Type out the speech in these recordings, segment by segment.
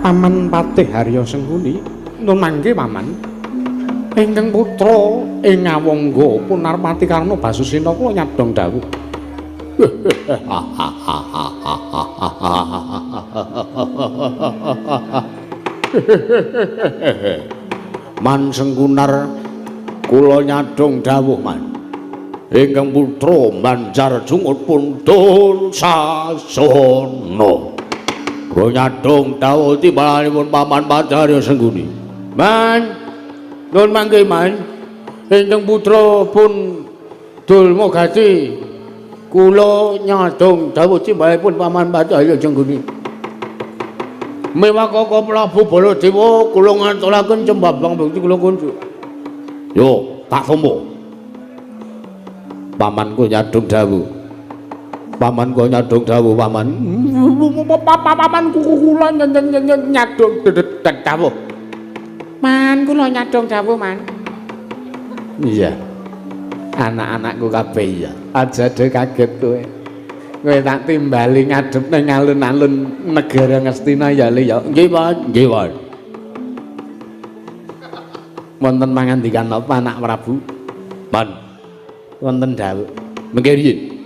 Paman Patih Harya Sengkuni, nun mangke paman. Ingkang putra ing Ngawangga Punarpati Karna Basusena kula nyadong dawuh. Man Sengkunar kula nyadong dawuh man. Ingkang putra Banjar Jungut pun Dursasana. Kula nyadong dawuh timbalanipun Paman Patih Harya Sengkuni. Man, nun mangke man. Ingkang putra pun Dulmagati kula nyadong dawuh timbalanipun Paman Patih Harya Sengkuni. Mewah Koko Prabu Baladewa kula ngaturaken cembabang bekti kula kunjuk. Yo, tak tampa. Pamanku nyadong dawuh. Pamanku nyadong dawuh, paman. Pamanku kula nyadong dawuh. Man kula nyadong dawuh, man. Iya. Anak-anakku kabeh iya. Aja do kaget kowe. Kowe tak timbali ngadhep ning alun-alun negara Ngastina ya Le ya. Nggih, Pak. Nggih, Pak. Wonten pangandikan napa anak Prabu? Man. Wonten dawuh. Mengke riyin.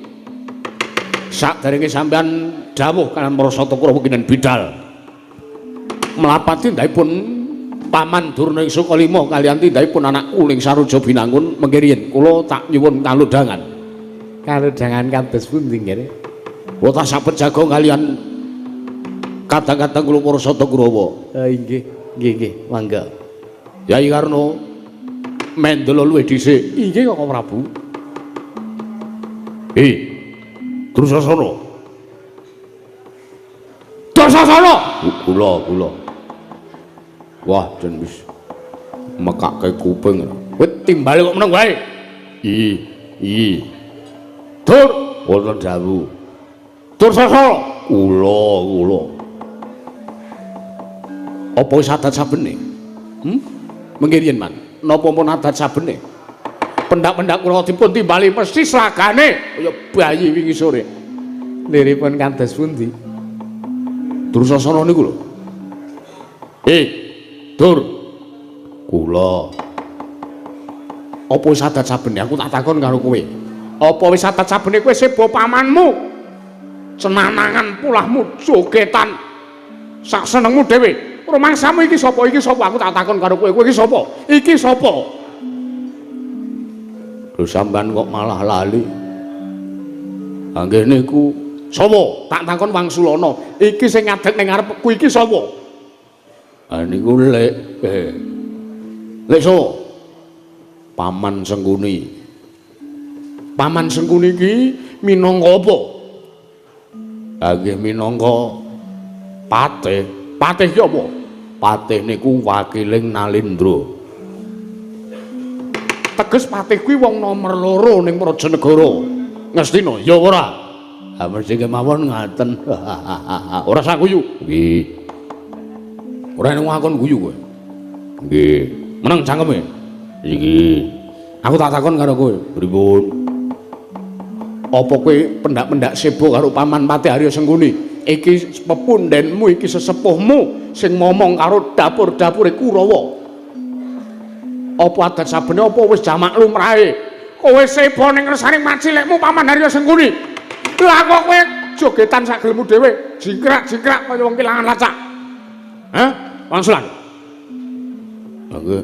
Saderenge sampean dawuh kalian para sata Kurawa kinen bidal. Mlapat tindakipun Paman Durna ing Sukalima kalian tindakipun anakku ing Saruja Binangun mengke riyin kula tak nyuwun kalodhangan. Kalodhangan kados pundi nggih? Kula tak sabet jaga kalian kadang-kadang kula para sata Kurawa. Inggih, nggih nggih, mangga. Yai Karna mendela luwih dhisik. Inggih Koko Prabu. Dursasana. Dursasana. Kula, kula. Wah, jen wis mekake kuping. Kowe timbale kok meneng wae. I, i. Dur, wonten dawuh. Dursasana. Kula, kula. Apa wis adat sabene? Mengke riyen, Man. Napa pun adat sabene? Pendak-pendak kula dipun timbali mesti slagane kaya bayi wingi sore. Liripun kados pundi? Dursasana niku lho. Dur. Kula. Apa wis adat sabene? Aku tak takon karo kowe. Apa wis adat sabene kowe sebo pamanmu? Cenanangan pulahmu jogetan sak senengmu dhewe. Rumangsamu iki sapa? Iki sapa? Aku tak takon karo kowe. Kowe iki sapa? Iki sapa? Lho sampean kok malah lali. Ha nggih niku sapa? Tak takon Wangsulana. Iki sing ngadeg ning ngarepku iki sapa? Ha niku Lek. Lek sapa? Paman Sengkuni. Paman Sengkuni iki minangka apa? Ha nggih minangka patih. Patih ki apa? Patih niku wakiling Nalendra. Teges patih kuwi wong nomer loro ning Prajanegara. Ngastina, ya ora? Ha mesti kemawon ngaten. Ora sak guyu. Nggih. Ora nek ngakon guyu kowe. Nggih. Meneng cangkeme. Iki. Aku tak takon karo kowe. Pripun? Apa kowe pendak-pendak sebo karo Paman Patih Harya Sengkuni? Iki pepundhenmu, iki sesepuhmu sing momong karo dapur-dapure Kurawa. Apa adat sabene apa wis jamak lumrahe? Kowe sebo ning ngersane macilikmu Paman Harya Sengkuni. Lah kok kowe jogetan sak gelemu dhewe, jingkrak-jingkrak kaya wong kelangan lacak. Hah? Wangsulan. Nggih.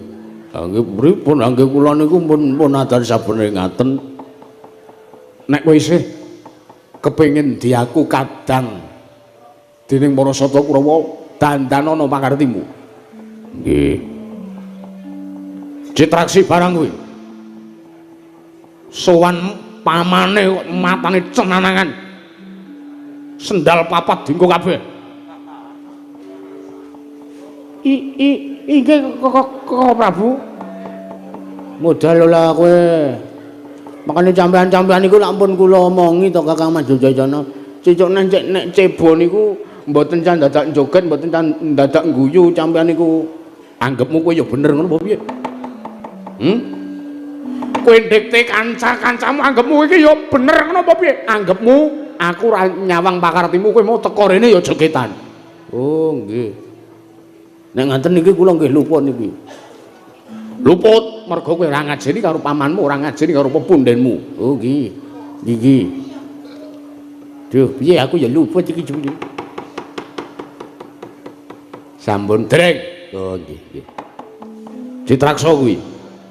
Nggih pripun nggih kula niku pun adat sabene ngaten. Nek kowe isih kepengin diaku kadang dening para sata Kurawa dandanana pakartimu. Nggih. Citraksi barang kuwi. Sowan pamane kok matane cenanangan. Sendal papat dinggo kabeh. I i inggih Koko Prabu. Modal lah kowe. Makane sampean-sampean niku lak pun kula omongi to Kakang Mas Jajana. Cicuk nek nek cebo niku mboten can dadak joget, mboten can dadak guyu sampean niku. Anggepmu kowe ya bener ngono apa piye? Kowe ndikte kanca-kancamu anggepmu iki ya bener ngono apa piye? Anggepmu aku ora nyawang pakartimu kowe mau teko rene ya jogetan. Oh nggih. Nek ngaten niki kula nggih luput niki. Luput mergo kowe ora ngajeni karo pamanmu, ora ngajeni karo pepundhenmu. Oh nggih. Nggih. Duh, piye aku ya luput iki jebule. Sampun dereng. Oh nggih, nggih. Ditraksa kuwi.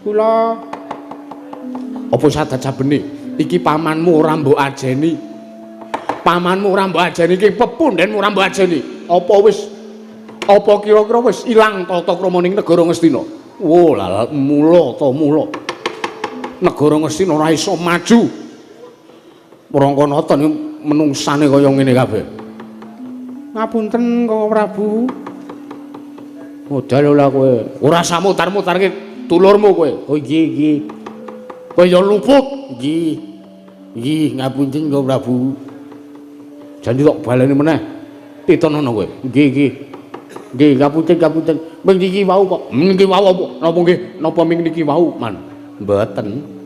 Kula apa sadat sabene iki pamanmu ora mbok ajeni. Pamanmu ora mbok ajeni iki pepundhenmu ora mbok ajeni. Apa wis apa kira-kira wis ilang tata krama ning negara Ngastina? Wo lha mula ta mula. Negara Ngastina ora iso maju. Prangkanata menungsane kaya ngene kabeh. Ngapunten Koko Prabu. Modal ora kowe. Ora usah mutar-mutarke dulurmu kowe. Oh nggih nggih. Kowe ya luput. Nggih. Nggih ngapunten Koko Prabu. Janji tok baleni meneh. Titonono kowe. Nggih nggih. Nggih ngapunten ngapunten. Ming niki wau kok. Niki wau apa? Napa nggih? Napa ming niki wau, Man? Mboten.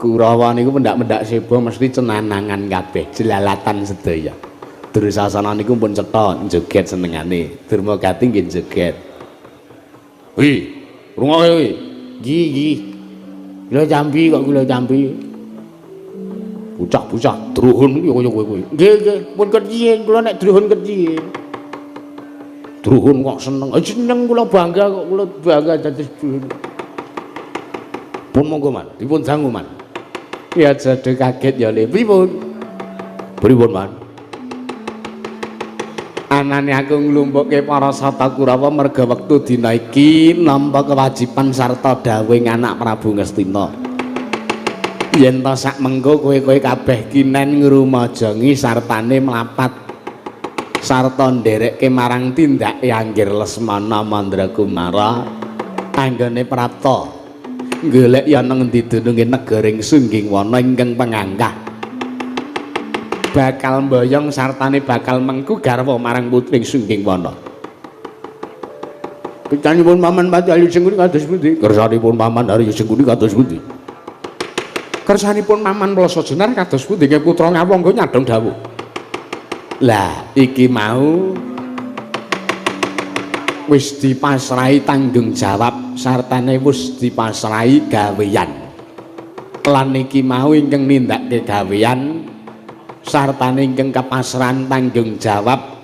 Kurawa niku mendak-mendak seba mesti cenanangan kabeh, jelalatan sedaya. Dursasana niku pun cetha joget senengane. Durmagati nggih joget. Wi, rungokke kuwi. Nggih, nggih. Kula campi kok kula campi. Bocah-bocah druhun kuwi kaya kowe kuwi. Nggih, nggih, pun keciyen kula nek druhun keciyen. Druhun kok seneng. Seneng kula bangga kok kula bangga dados druhun. Pun monggo Man, dipun dangu Man. Ya jade kaget ya Le. Pripun? Pripun Man? Anane aku nglumpukke para Sata Kurawa merga wektu dina iki nampa kewajiban sarta dawuhing anak Prabu Ngastina. Yen ta sak mengko kowe-kowe kabeh kinen ngrumajangi sartane mlapat sarta nderekke marang tindake Anggir Lesmana Mandrakumara anggone prapta golek ana ngendi dununge negaring Sunggingwana ingkang pengangkah bakal mboyong sartane bakal mengku garwa marang putring Sunggingwana. Kecanipun Paman Pati Arya Sengkuni kados pundi? Kersanipun Paman Arya Sengkuni kados pundi? Kersanipun Paman Plasa Jenar kados pundi nggih putra Ngawangga nyadhong dawuh. Lah iki mau wis dipasrahi tanggung jawab sartane wis dipasrahi gaweyan. Lan iki mau ingkang nindakake gaweyan sartane ingkang kapasrahan tanggung jawab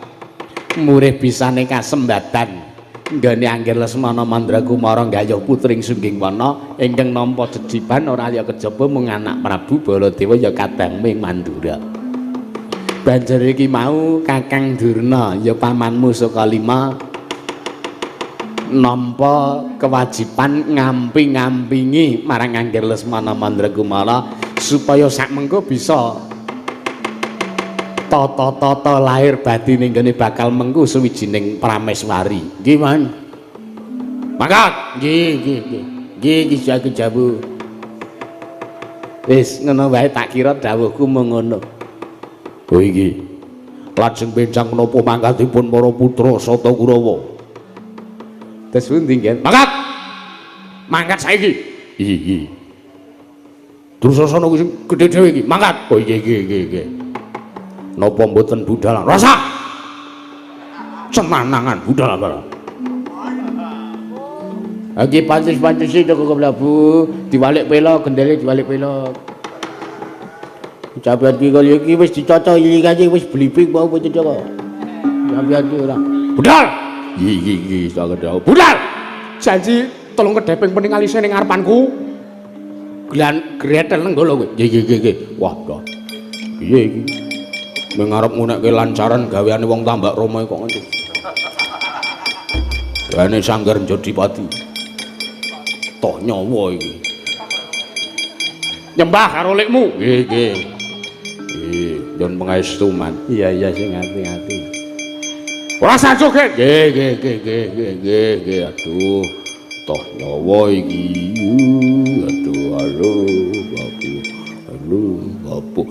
murih bisane kasembatan nggone Anggir Lesmana Mandrakumara nggayuh putring Sunggingwana ingkang nampa jejiban ora liya kejaba mung anak Prabu Baladewa ya kadang ming Mandura. Banjur iki mau Kakang Durna ya pamanmu Sukalima nampa kewajiban ngampi-ngampingi marang Anggir Lesmana Mandrakumara supaya sak mengko bisa tata-tata lahir batine nggone bakal mengku suwijining prameswari. Nggih, Man. Mangkat. Nggih, nggih, nggih. Nggih, nggih saged jawuh. Wis ngono wae tak kira dawuhku mung ngono. Oh iki. Lajeng benjang menapa mangkatipun para putra Sata Kurawa? Terus pundi, nggih? Mangkat. Mangkat saiki. Iki. Dursasana kuwi sing gedhe dhewe iki. Mangkat. Oh iya iki iki iki. Napa mboten budal? Rasa. Cenanangan budal apa? Iki pantes-pantese to Koko Prabu, diwalik pelok, gendele diwalik pelok. Sampeyan iki kaya iki wis dicaca iki kae wis bliping mau apa cocok kok. Sampeyan iki ora. Budal. Iki iki saged dawuh. Budal. Janji tolong kedheping pening alise ning ngarepanku. Glan gretel nenggala kowe. Nggih nggih nggih. Wah, dah. Piye iki? Ming arep ngunekke lancaran gaweane wong Tambak Rama kok ngono. Gaweane Sanggar Jodipati. Toh nyawa iki. Nyembah karo lekmu. Nggih, nggih. Nggih, nyuwun pangaestu, Man. Iya, iya sing ati-ati. Ora usah joget. Nggih, nggih, nggih, nggih, nggih, nggih. Aduh, toh nyawa iki. Aduh, aduh, babu. Aduh, babu.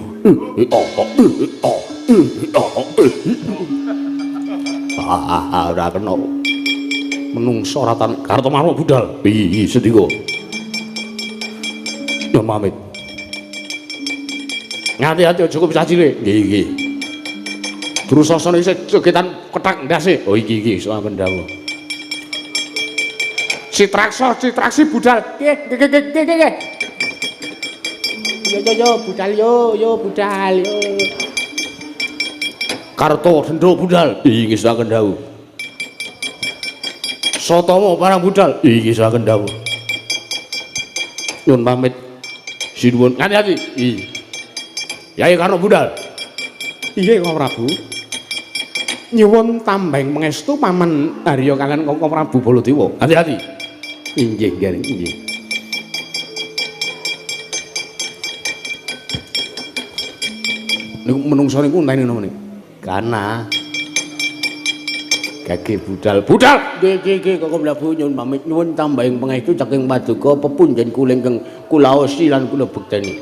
Ah, ora kena. Menungso ora tan Kartomarwa budal. Piye sendika? Ya pamit. Ngati-ati aja cukup cah cilik. Nggih, nggih. Drusasana isih jogetan kethak ndase. Oh iki iki sampun dawuh. Citraksa, Citraksi budal. Nggih, nggih, nggih, nggih, nggih. Yo yo yo budal yo, yo budal yo. Karto Sendro budal. Inggih sampun dawuh. Sotomo parang budal. Inggih sampun dawuh. Nyun pamit. Sinuwun ngati-ati. Iya. Yai Karno budal. Iya Kang Prabu. Nyuwun tambeng pangestu Paman Harya kalian Kang Prabu Baladewa. Hati-hati. Inggih, nggih, inggih. Niku menungso niku enteni napa niku? Kana. Gage budal. Budal. Nggih, nggih, nggih Kang Prabu nyuwun pamit nyuwun tambahing pangestu saking paduka pepunjen kula ingkang kulaosi lan kula bekteni.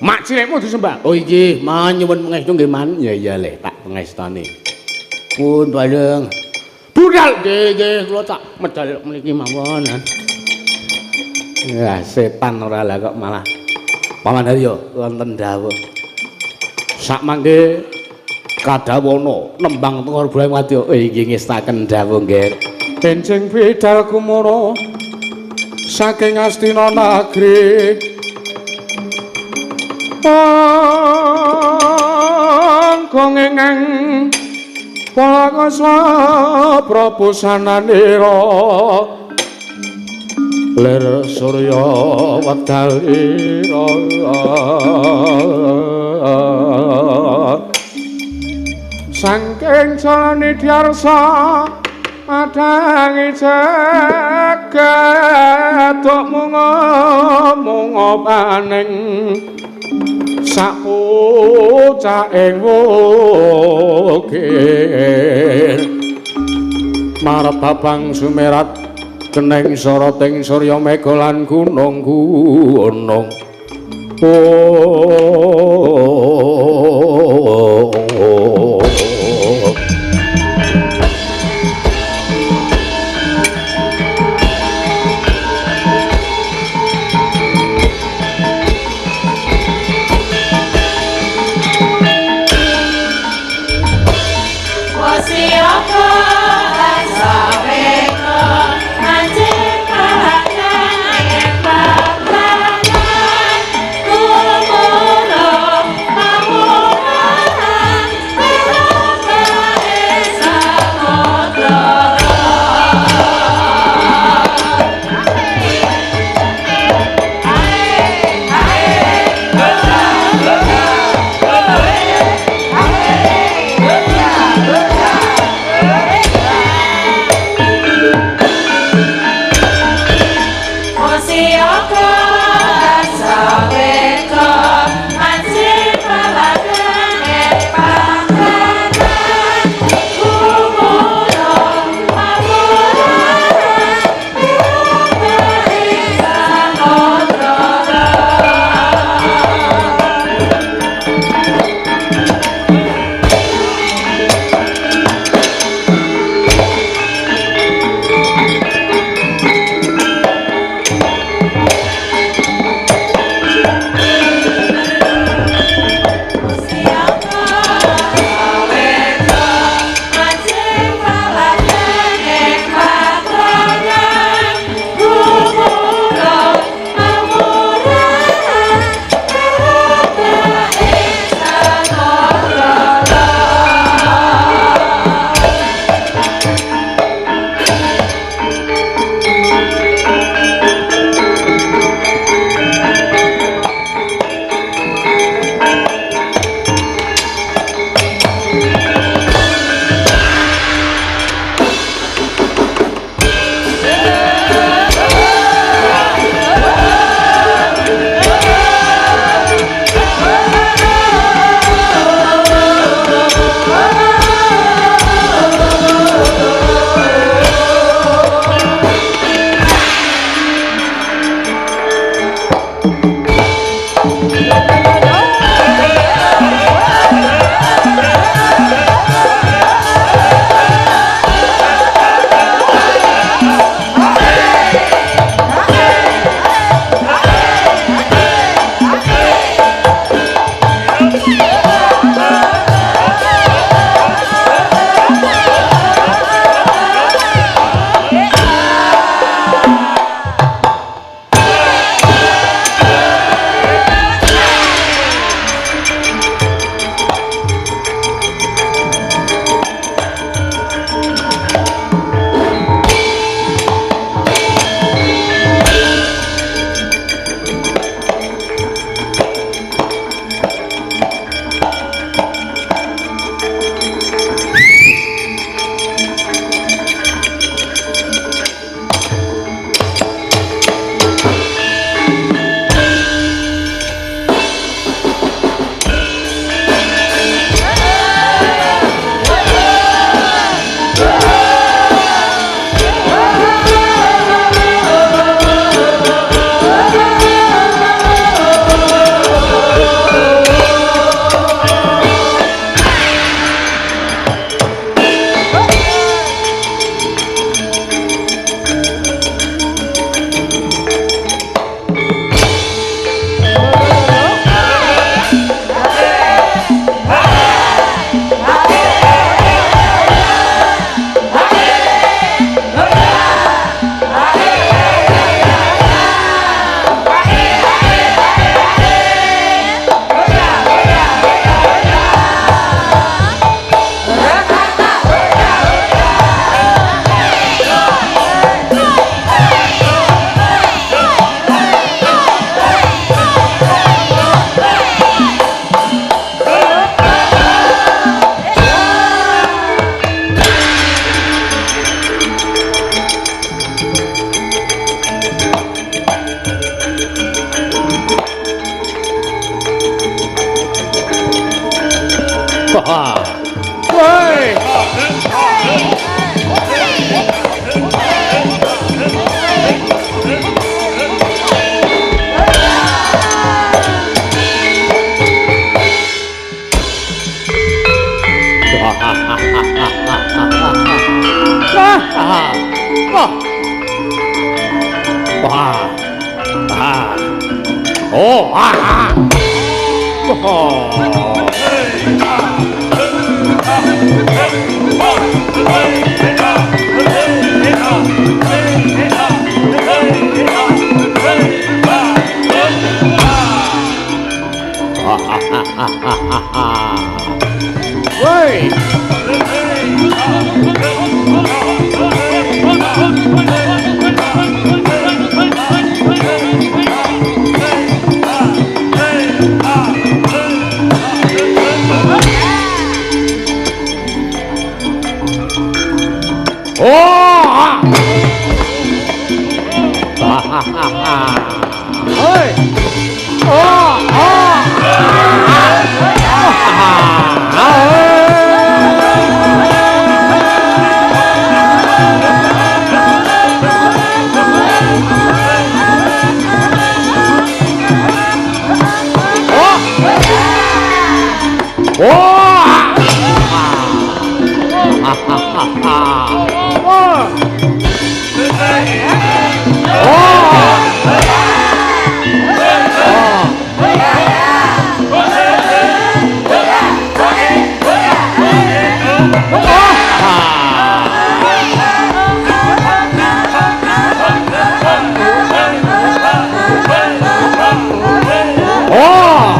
Mak cilikmu disembah. Oh inggih, man nyuwun pangestu nggih man. Ya iya le, tak pangestoni. Pun bareng. Budal. Nggih, nggih, kula tak medal mriki mawon. Ya setan ora lah kok malah. Paman Harya wonten dawuh. Sak mangke kadawana nembang tengor budaya wadya. Oh inggih ngestaken dawuh nggih. Benjing bidal kumara saking Astina nagri. Angkong ingkang palakasa Prabu sananira lir surya wedal ira saking jalane diarsa madangi jagat munga munga paning sapucaing wukir marep babang sumerat keneng soroting surya mega lan gunung-gunung. Oh. Kumuro. Oh, ah, ah. Oh. Woi. Oh! Oi! Oh! Oh!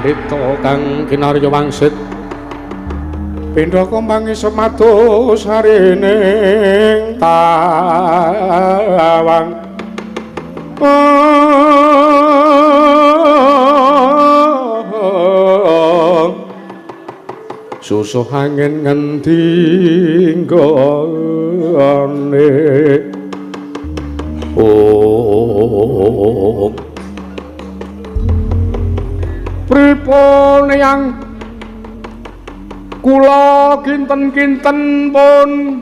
Pandhita kang kinarya wangsit pindha kembang semados harining tawang. Susuh angin ngendi nggone. Oh, pripun yang kula kinten-kinten pun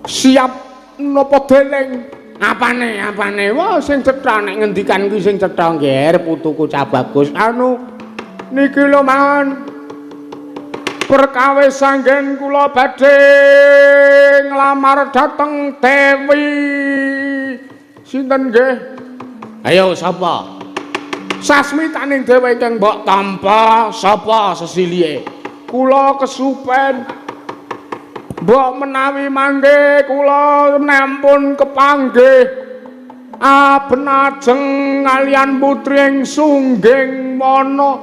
siap napa dereng? Apane apane? Wah, sing cetha nek ngendikan kuwi sing cetha ngger putuku Cah Bagus. Anu niki lho man, perkawis anggen kula badhe nglamar dhateng Dewi sinten nggih? Ayo sapa? Sasmitaning dewa ingkang mbok tampa sapa sesilihe? Kula kesupen mbok menawi mangke kula nampun kepanggih abenajeng kalian putri ing Sungging Wana.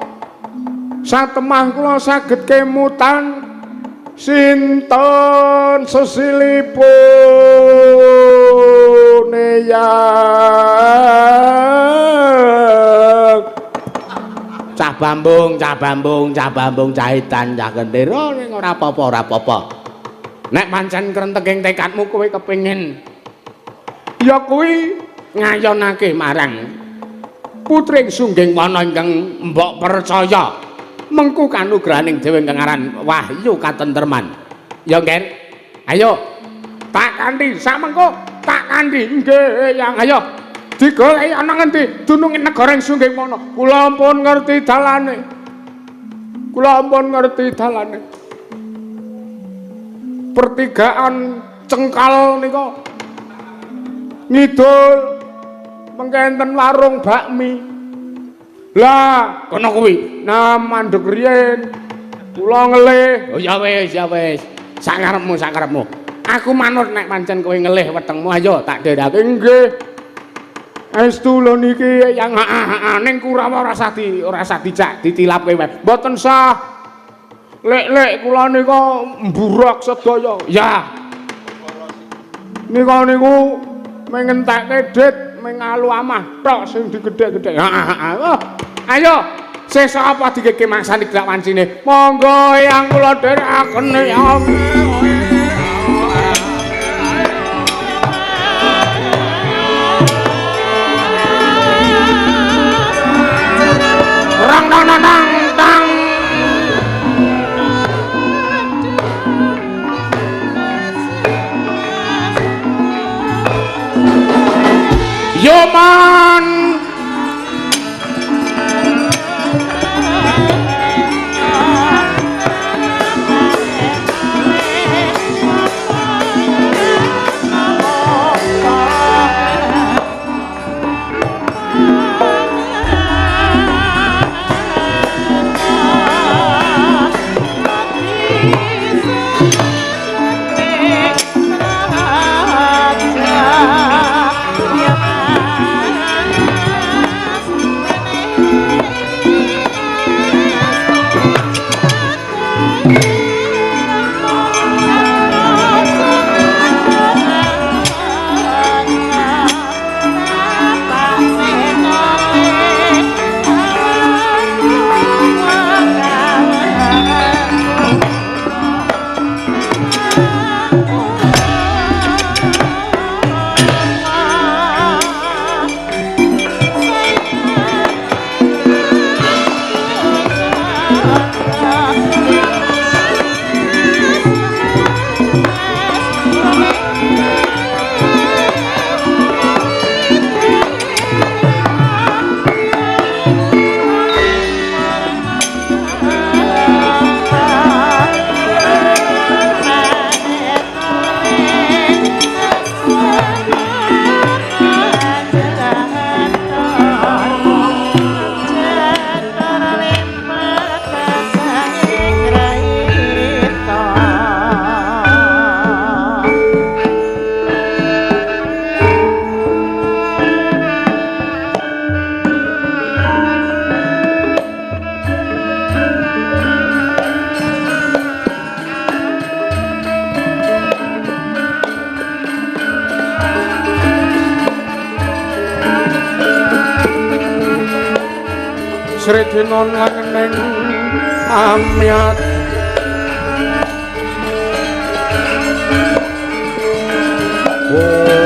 Satemah kula saged kemutan sinten sesilipun eyang. Cah bambung, cah bambung, cah bambung, cah edan, cah gendera ning ora apa-apa, ora apa-apa. Nek pancen krenteking tekadmu kowe kepengin ya kuwi ngayonake marang putri Sungging Wana ingkang mbok percaya mengku kanugrahaning dewa ingkang aran Wahyu Katentreman. Ya, Nger. Ayo tak kanthi samengko tak kanthi nggih eyang. Ayo digoleki ana ngendi dununge negara ing Sungging Wana. Kula ampun ngerti dalane. Kula ampun ngerti dalane. Pertigaan Cengkal nika ngidul mengke enten warung bakmi. Lah kono kuwi. Nah mandeg riyen kula ngelih. Oh ya wis, ya wis. Sak karepmu, sak karepmu. Aku manut nek pancen kowe ngelih wetengmu, ayo tak dherake. Nggih. Estu lho niki yang heeh ning Kurawa ora usah di ora usah dijak ditilapke wae. Mboten sah. Lek-lek kula nika mburok sedaya. Ya. Nika niku mengentekke dit mengalu amah tok sing digedhek-gedhek. Heeh. Ayo sesuk apa digege maksane dak wancine. Monggo yang kula dherekaken ya. Rang nang nang tang. Yoman Sredina langening amyat. Bye.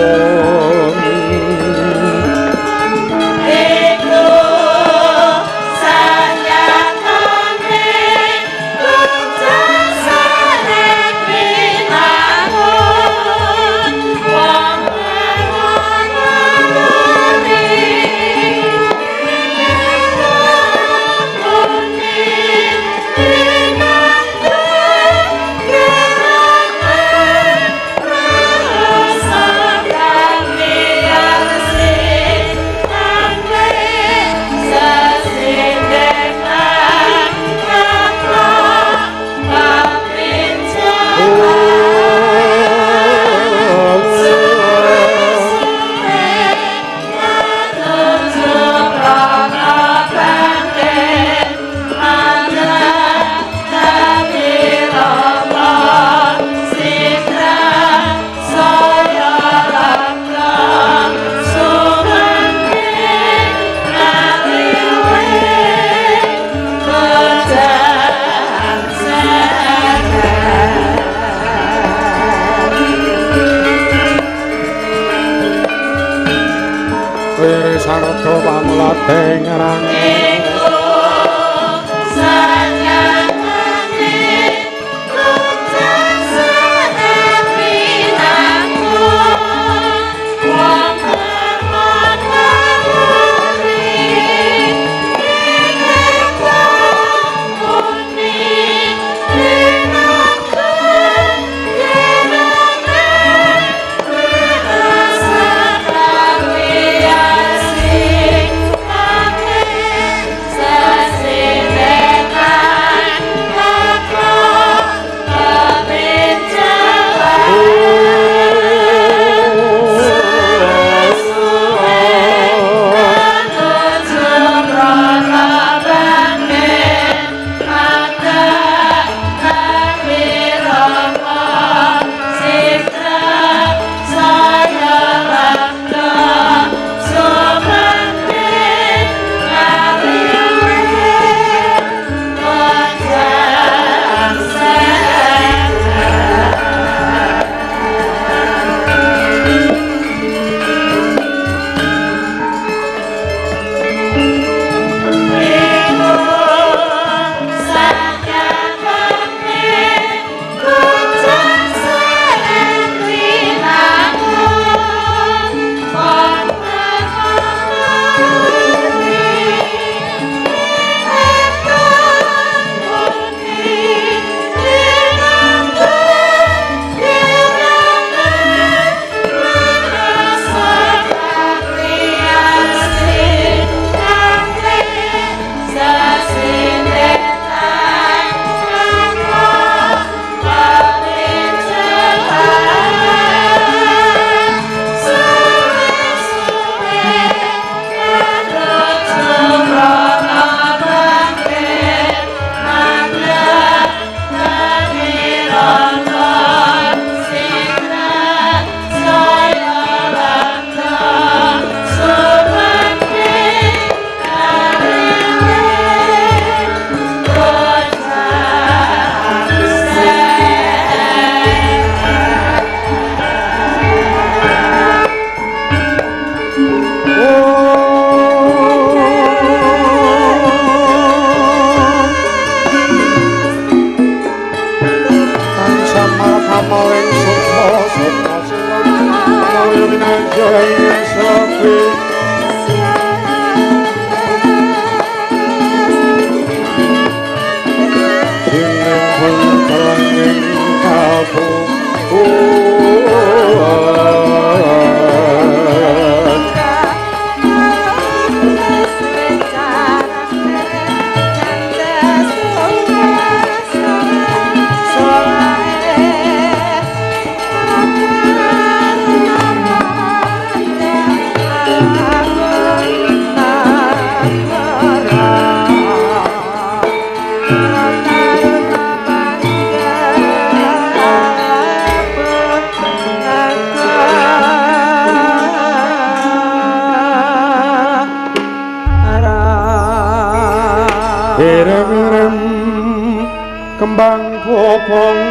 Kembang bobong,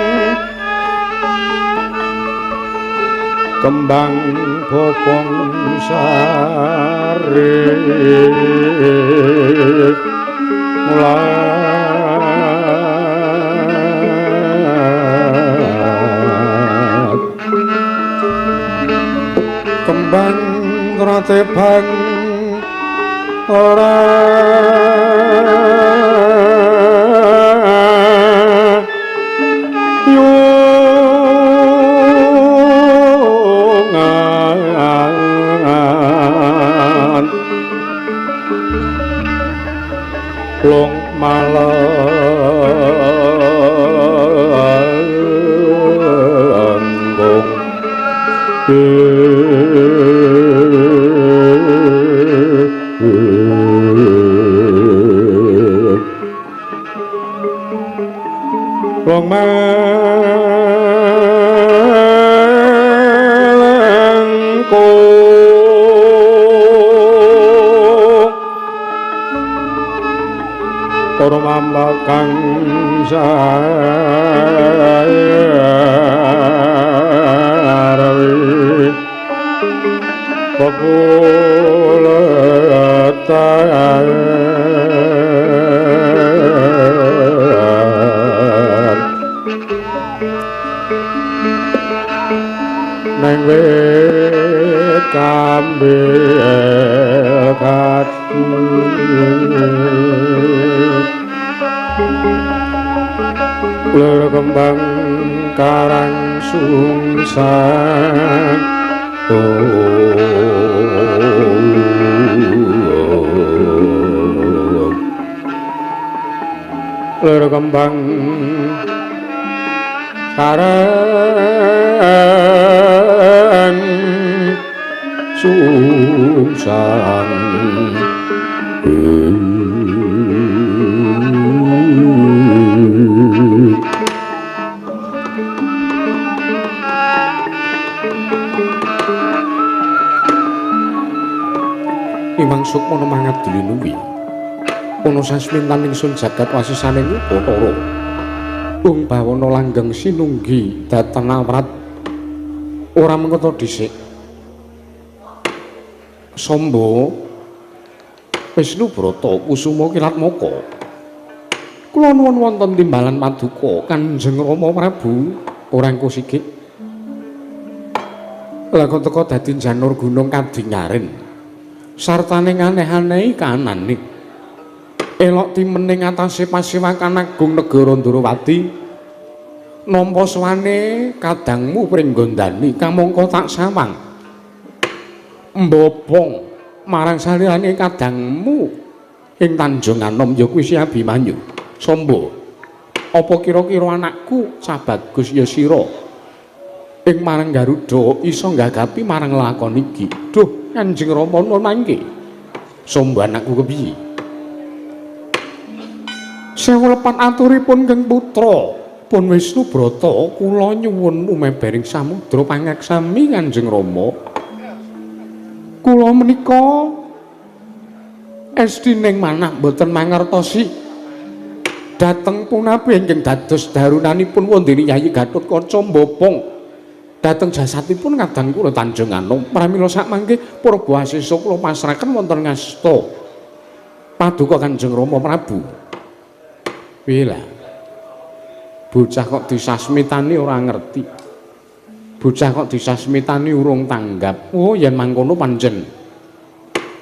kembang bobong sari mulat kembang ratebang ora yungan long malengkung long malengkung para mambakang sarwi pepulatan neng wit kambil kati ler kembang karang sungsang ler kembang karang sungsang. Imang Sukmana mangat dilinuwi ana sasmintan ingsun jagat wasisaning Bathara ung bawana langgeng sinunggi dhateng awrat ora mengkoto dhisik Samba Wisnu Brata Kusuma Kilatmaka kula nuwun wonten timbalan paduka Kanjeng Rama Prabu orang kusigik lha kok teka dadi janur gunung kadingaren sartane aneh-anehi kanane elok timen ing atase pasewakan agung negara Ndrawati nampa sowane kadangmu pringgondani kamangka tak sawang mbobong marang salirane kadangmu ing Tanjung Anom ya kuwi Si Abimanyu. Samba, apa kira-kira anakku Cabagus ya sira ing marang Garuda iso nggagapi marang lakon iki? Duh, Kanjeng Rama nuwun mangke. Samba anakku kepiye? Sewu lepat aturipun Keng Putra pun Wisnu Brata kula nyuwun umebering samudra pangaksami Kanjeng Rama. Kula menika estining manah mboten mangertosi dhateng punapi ingkang dados darunanipun wondene Yayi Gatotkaca mbobong dhateng jasadipun kadang kula Tanjung Anom. Pramila sakmangke purba asesa kula pasrahaken wonten ngasta paduka Kanjeng Rama Prabu. Piye lah? Bocah kok disasmitani ora ngerti. Bocah kok disasmitani urung tanggap. Oh, yen mangkono pancen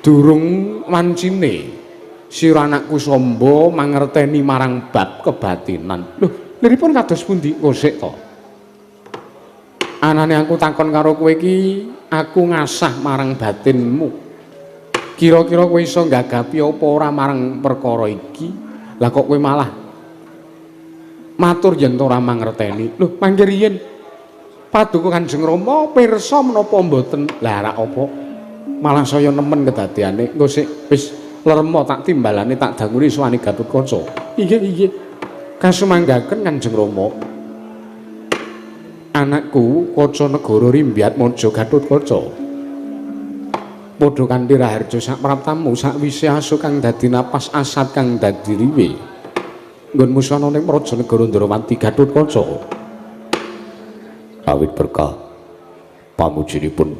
durung wancine sira anakku Samba mangerteni marang bab kebatinan. Lho, liripun kados pundi? Kosik to. Anane aku takon karo kowe iki, aku ngasah marang batinmu. Kira-kira kowe iso nggagapi apa ora marang perkara iki? Lah kok kowe malah matur yen ora mangerteni. Lho, mangke riyin paduka Kanjeng Rama pirsa menapa mboten? Lah rak apa? Malah saya nemen kedadeane. Engko sik wis lermo tak timbalane tak dangune suwane Gatotkaca. Inggih, inggih. Kasumanggaken Kanjeng Rama. Anakku Kaca Negara Rimbyatmaja Gatotkaca. Padha kanthi raharja sapraptamu sakwise asu kang dadi napas asat kang dadi riwe. Nggonmu sono ning Praja Negara Ndrawati Gathotkaca. Awit berkah pamujinipun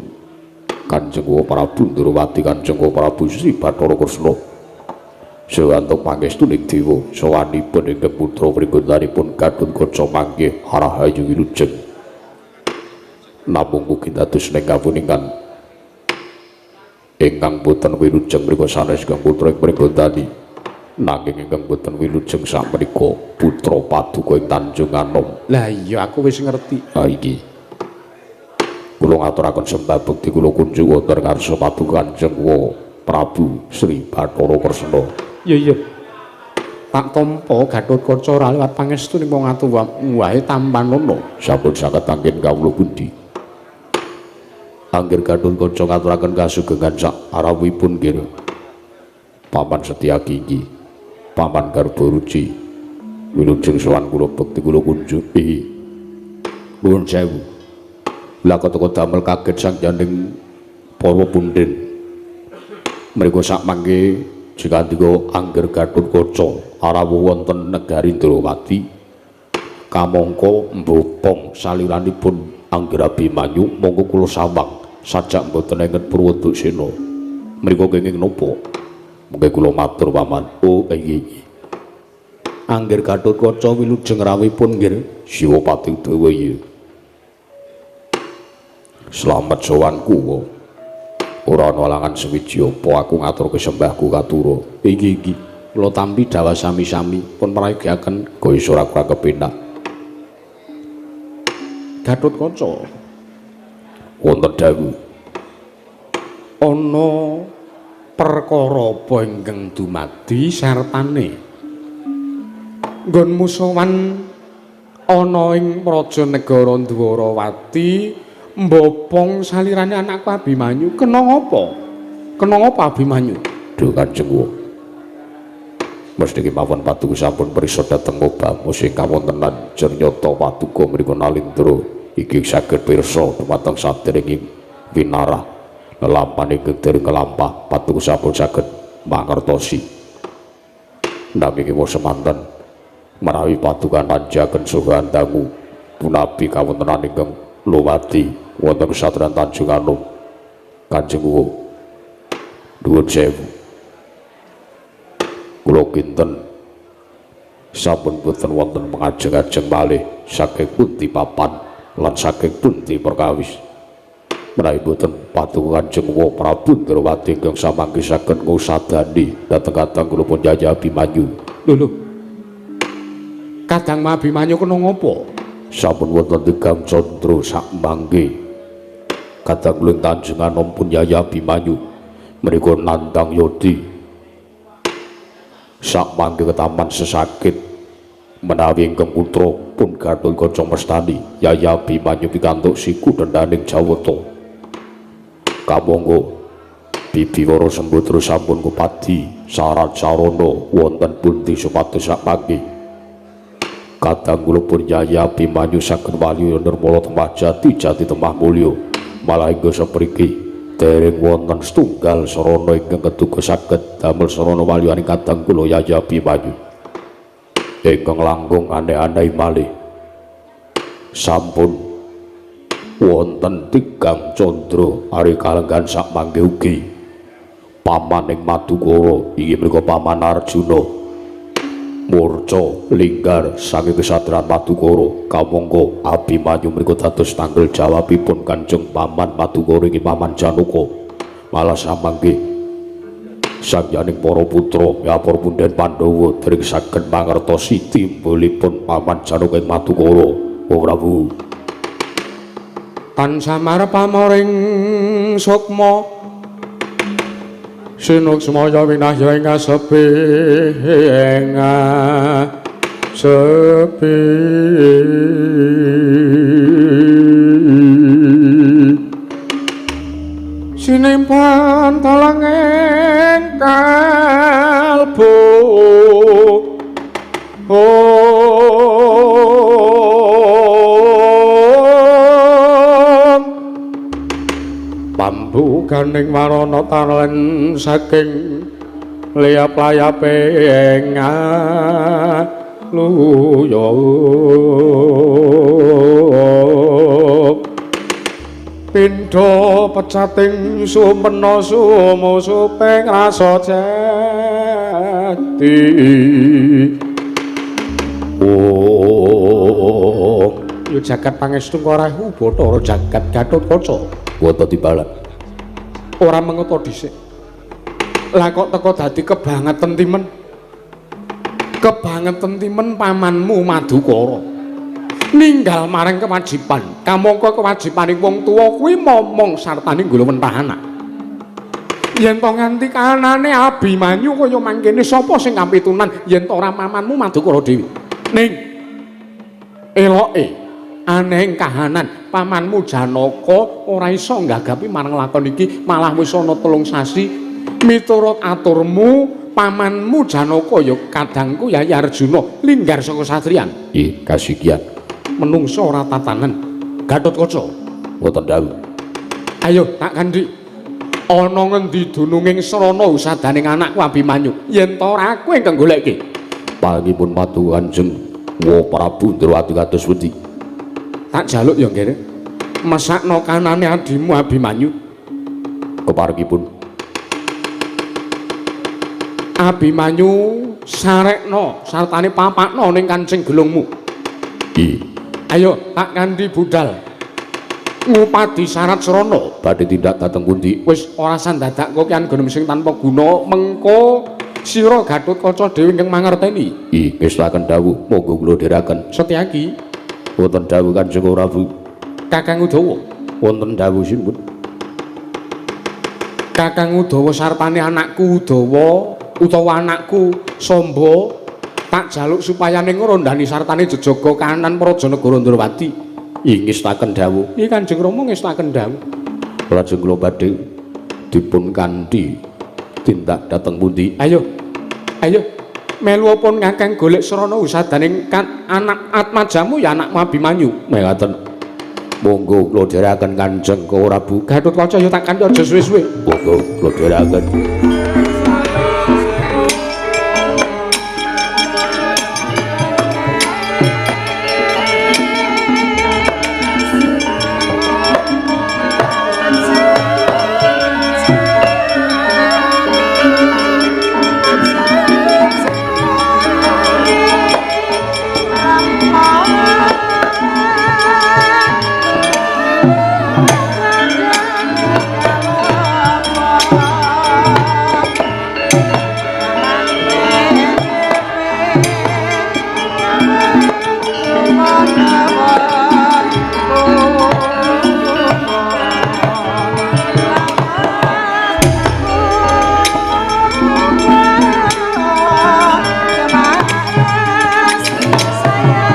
Kanjeng Prabu Ndrawati Kanjeng Prabu Sri Bathara Kresna. Sawantuk pangestuning dewa sawanipun ingkang putra pringgontanipun Gathotkaca mangke rahayu wilujeng. Namung ugi dados ning kawuningan ingkang boten wilujeng mriku sanes ingkang putra ing pringgontani. Nanging ingkang boten wilujeng sakmenika putra paduka ing Tanjung Anom. Lah iya aku wis ngerti. Ha iki. Kula ngaturaken sembah bekti kula kunjung wonten ngarsa paduka Kanjeng Prabu Sri Bathara Kresna. Iya iya. Tak tampa Gathotkaca ora liwat pangestu ning wong atuwa wae tampanono. Sampun saged anggen kawula pundi. Angger Gathotkaca ngaturaken kasugengan sak arawuhipun nggih. Paman Setyaki iki, Paman Garba Ruci. Wilujeng sowan kula bekti kula kunjung. Nuwun sewu. Lah keteka damel kaget sangyaning para punden. Mriku sak mangke jikandika angger Gathotkaca arawuh wonten negari Ndrawati kamangka mbopong saliranipun Angger Abimanyu monggo kula sawang sajak mboten enten Purwoduksena. Mriku kenging napa? Mengke kula matur paman. Oh iki. Angger Gathotkaca wilujeng rawuhipun nggih Siwa Pati Dewa iya. Slamet sowanku. Ora ana alangan sewiji apa aku ngaturke sembahku katura. Iki iki kula tampi dawah sami-sami pun prayogiaken gawe ora kurang kepenak. Gathotkaca wonten dawuh ana perkara apa ingkang dumadi sartane nggonmu sowan ana ing Praja Negara Dwarawati mbopong salirane anakku Abimanyu. Kena ngapa? Kena ngapa Abimanyu? Duh Kanjeng Wa. Mesti kemawon paduka sampun prisa dhateng obamu sing kawontenan jernyata paduka mriku nalindra iki saged pirsa dumateng saderenge winarah lelampahan ingkang dereng kelampah paduka sampun saged mangertosi. Nanging wa semanten menawi paduka panjaken saha dangu punabi kawontenan ingkang luwati wonten kesatran Tanjung Anom. Kanjeng Wa nuwun sewu. Kula kinten sampun boten wonten pangajeng-ajeng malih saking pundi papan lan saking pundi perkawis. Menawi boten paduka Kanjeng Wa Prabu Ndrawati ingkang samangke saged ngusadani dhateng kadang kula pun Yaya Abimanyu. Lho lho. Kadang Abimanyu kena ngopo? Sampun wonten tigang candra sak mangke. Kadang kula Tanjung Anom pun Yaya Abimanyu mriku nandang yodi. Sak mangke ketaman sesakit menawi ingkang putra pun Gathotkaca mestani Yaya Abimanyu pikantuk siku dendaning Jawata. Kamangka Bibi Wara Sembadra sampun kupadi sarat sarana wonten pundi supados sak mangke. Kadang kula pun Yaya Abimanyu saged wali nirmala temah jati jati temah mulya malah hingga sapriki dereng wonten setunggal sarana ingkang keduga saged damel sarana walyaning kadang kula Yaya Abimanyu ingkang langkung aneh-aneh malih sampun wonten tigang candra ari kalenggan sak mangke ugi paman ing Madukara inggih menika paman Arjuna murca linggar saking kesatran Madukara. Kamangka Abimanyu mriku dados tanggel jawabipun Kanjeng Paman Madukara inggih Paman Janaka. Malah samangke sangyaning para putra ya para punden Pandhawa dereng saged mangertosi timbulipun Paman Janaka ing Madukara. Oh Prabu tansah marep pamoring sukma sinuksmaya winahya ing asepi ing asepi sinimpan talanging kalbu pambukaning warana talen saking liyap-layape ing luya pindha pecating sumena sumusuping rasa jati. Oh, ya jagat pangestu Rahu Bathara jagat Gatotkaca wata tibalan. Ora mengoto dhisik. Lah kok teko dadi kebangetan timen. Kebangetan timen pamanmu Madukara. Ninggal marang kewajiban. Kamangka kewajibaning wong tuwa kuwi momong sartane nggulawentah anak. Yen to nganti kahanane Abimanyu kaya mangkene sapa sing kapitunan yen to ora pamanmu Madukara dhewe. Ning eloke anehing kahanan pamanmu Janaka ora iso nggagapi marang lakon iki, malah wis ana 3 sasi miturut aturmu pamanmu Janaka ya kadangku Yayi Arjuna linggar saka satriyan. Ih, kasikian menungso ora tatanen. Gatotkaca wonten dawuh. Ayo tak kandhi ana ngendi dununging srana usadaning anakku Abimanyu yen ta ora aku ingkang goleki. Pangipun padu Kanjeng Wa Prabu Ndrawati kados pundi? Tak jaluk ya nggih. Mesakno kanane adimu Abimanyu. Keparengipun Abimanyu sarekno sartane papakno ning kancing gelungmu. I. Ayo tak kandhi budal ngupadi syarat srana. Badhe tindak dhateng pundi? Wis ora sandadak kok kian gunung sing tanpa guna mengko sira Gatotkaca dhewe ingkang mangerteni. I, ngestaken dawuh monggo kula dherekaken. Setyaki wonten dawuh Kanjeng Prabu. Kakang Udawa wonten dawuh sinten? Kakang Udawa sartane anakku Udawa utawa anakku Samba tak jaluk supaya ning ngrondani sartane jejaga kahanan Praja Negara Ndrawati. I, ngestaken dawuh. I, Kanjeng Rama ngestaken dawuh. Lajeng kula badhe dipun kanthi tindak dhateng pundi? Ayo. Ayo melu pun ngakeng golek srana usadaning anak atmajamu ya anakmu Abimanyu. Mekaten. Monggo kula dherekaken Kanjeng Prabu. Gatotkaca ya tak kanthi aja suwe-suwe. Monggo kula dherekaken. Sayang.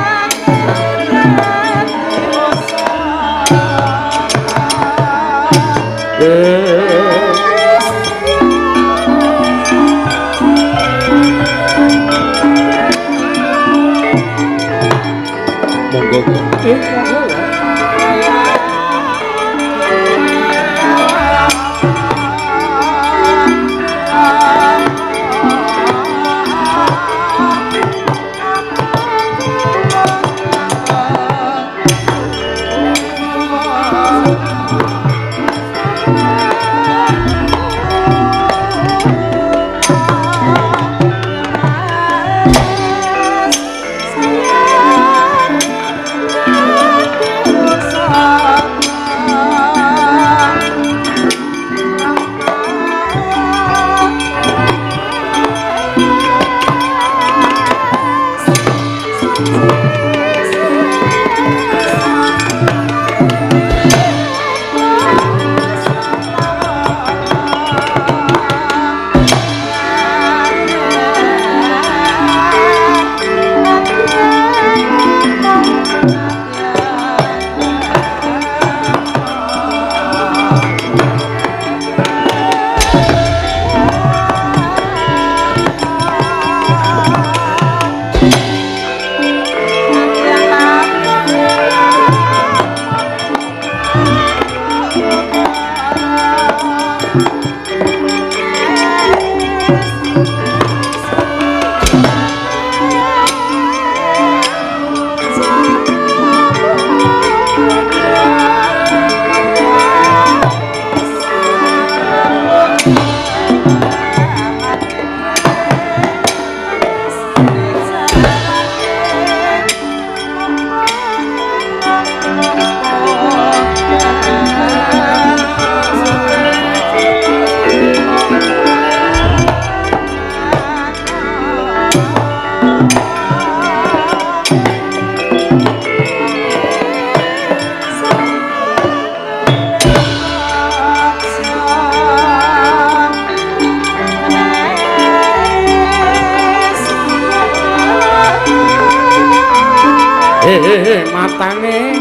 Matane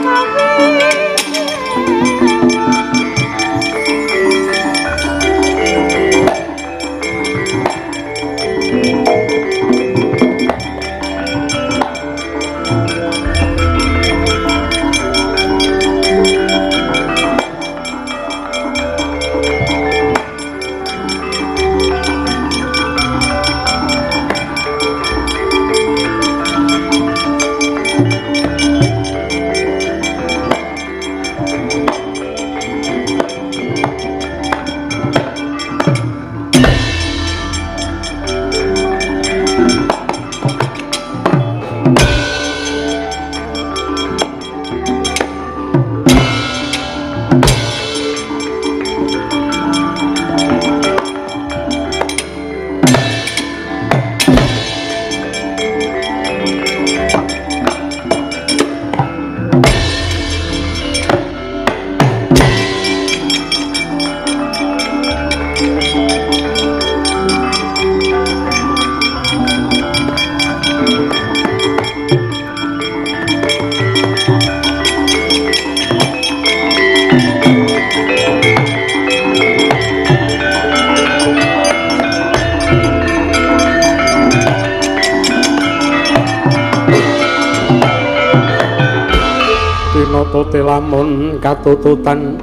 Tinatote lamun katututan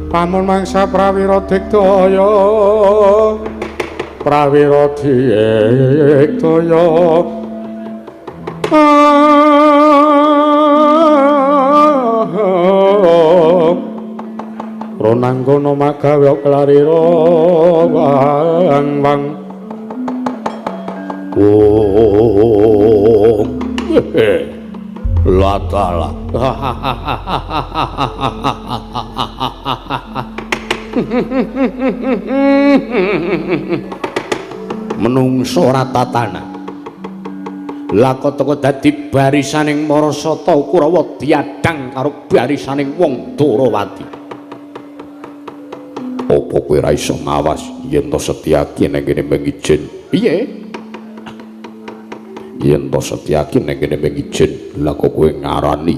pamun mangsa prawira digdaya prawira digdaya Ronanggono magawe klarira wang wang. Oh. Latala. Menungso ora tatana. Lah kok teko dadi barisaning para sata Kurawa diadang karo barisaning wong Ndorowati. Apa kowe ora iso ngawas yen to Setyaki nang kene mengijin? Piye? Yen to Setyaki nang kene mengijin, lah kok kowe ngarani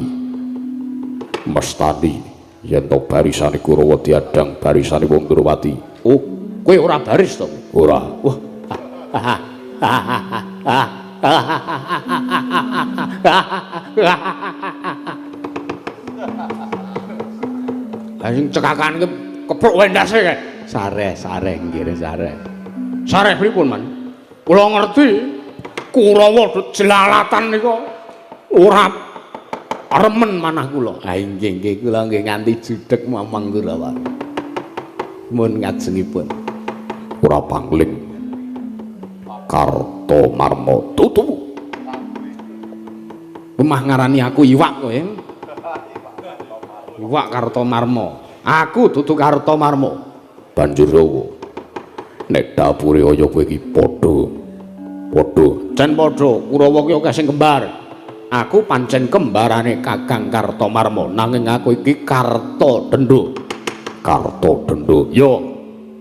mestani yen to barisane Kurawa diadang barisane wong Ndorowati. Oh, kowe ora baris to? Ora. Wah. Lah sing cekakan ki kepruk wae ndase kae. Sareh, sareh nggih, sareh. Sareh pripun, Man? Kula ngerti Kurawa jelalatan nika ora remen manah kula. Ha nggih nggih kula nggih nganti judeg momong kula, Pak. Mun ngajengipun. Ora pangling. Kartomarma tutu. Omah ngarani aku iwak kowe. Iwak Kartomarma. Aku dudu Kartomarma. Banjur rawa. Nek dapure kaya kowe iki padha. Padha. Jan padha, Kurawa ki akeh sing kembar. Aku pancen kembarane Kakang Kartomarma, nanging aku iki Kartodendho. Kartodendho. Yo,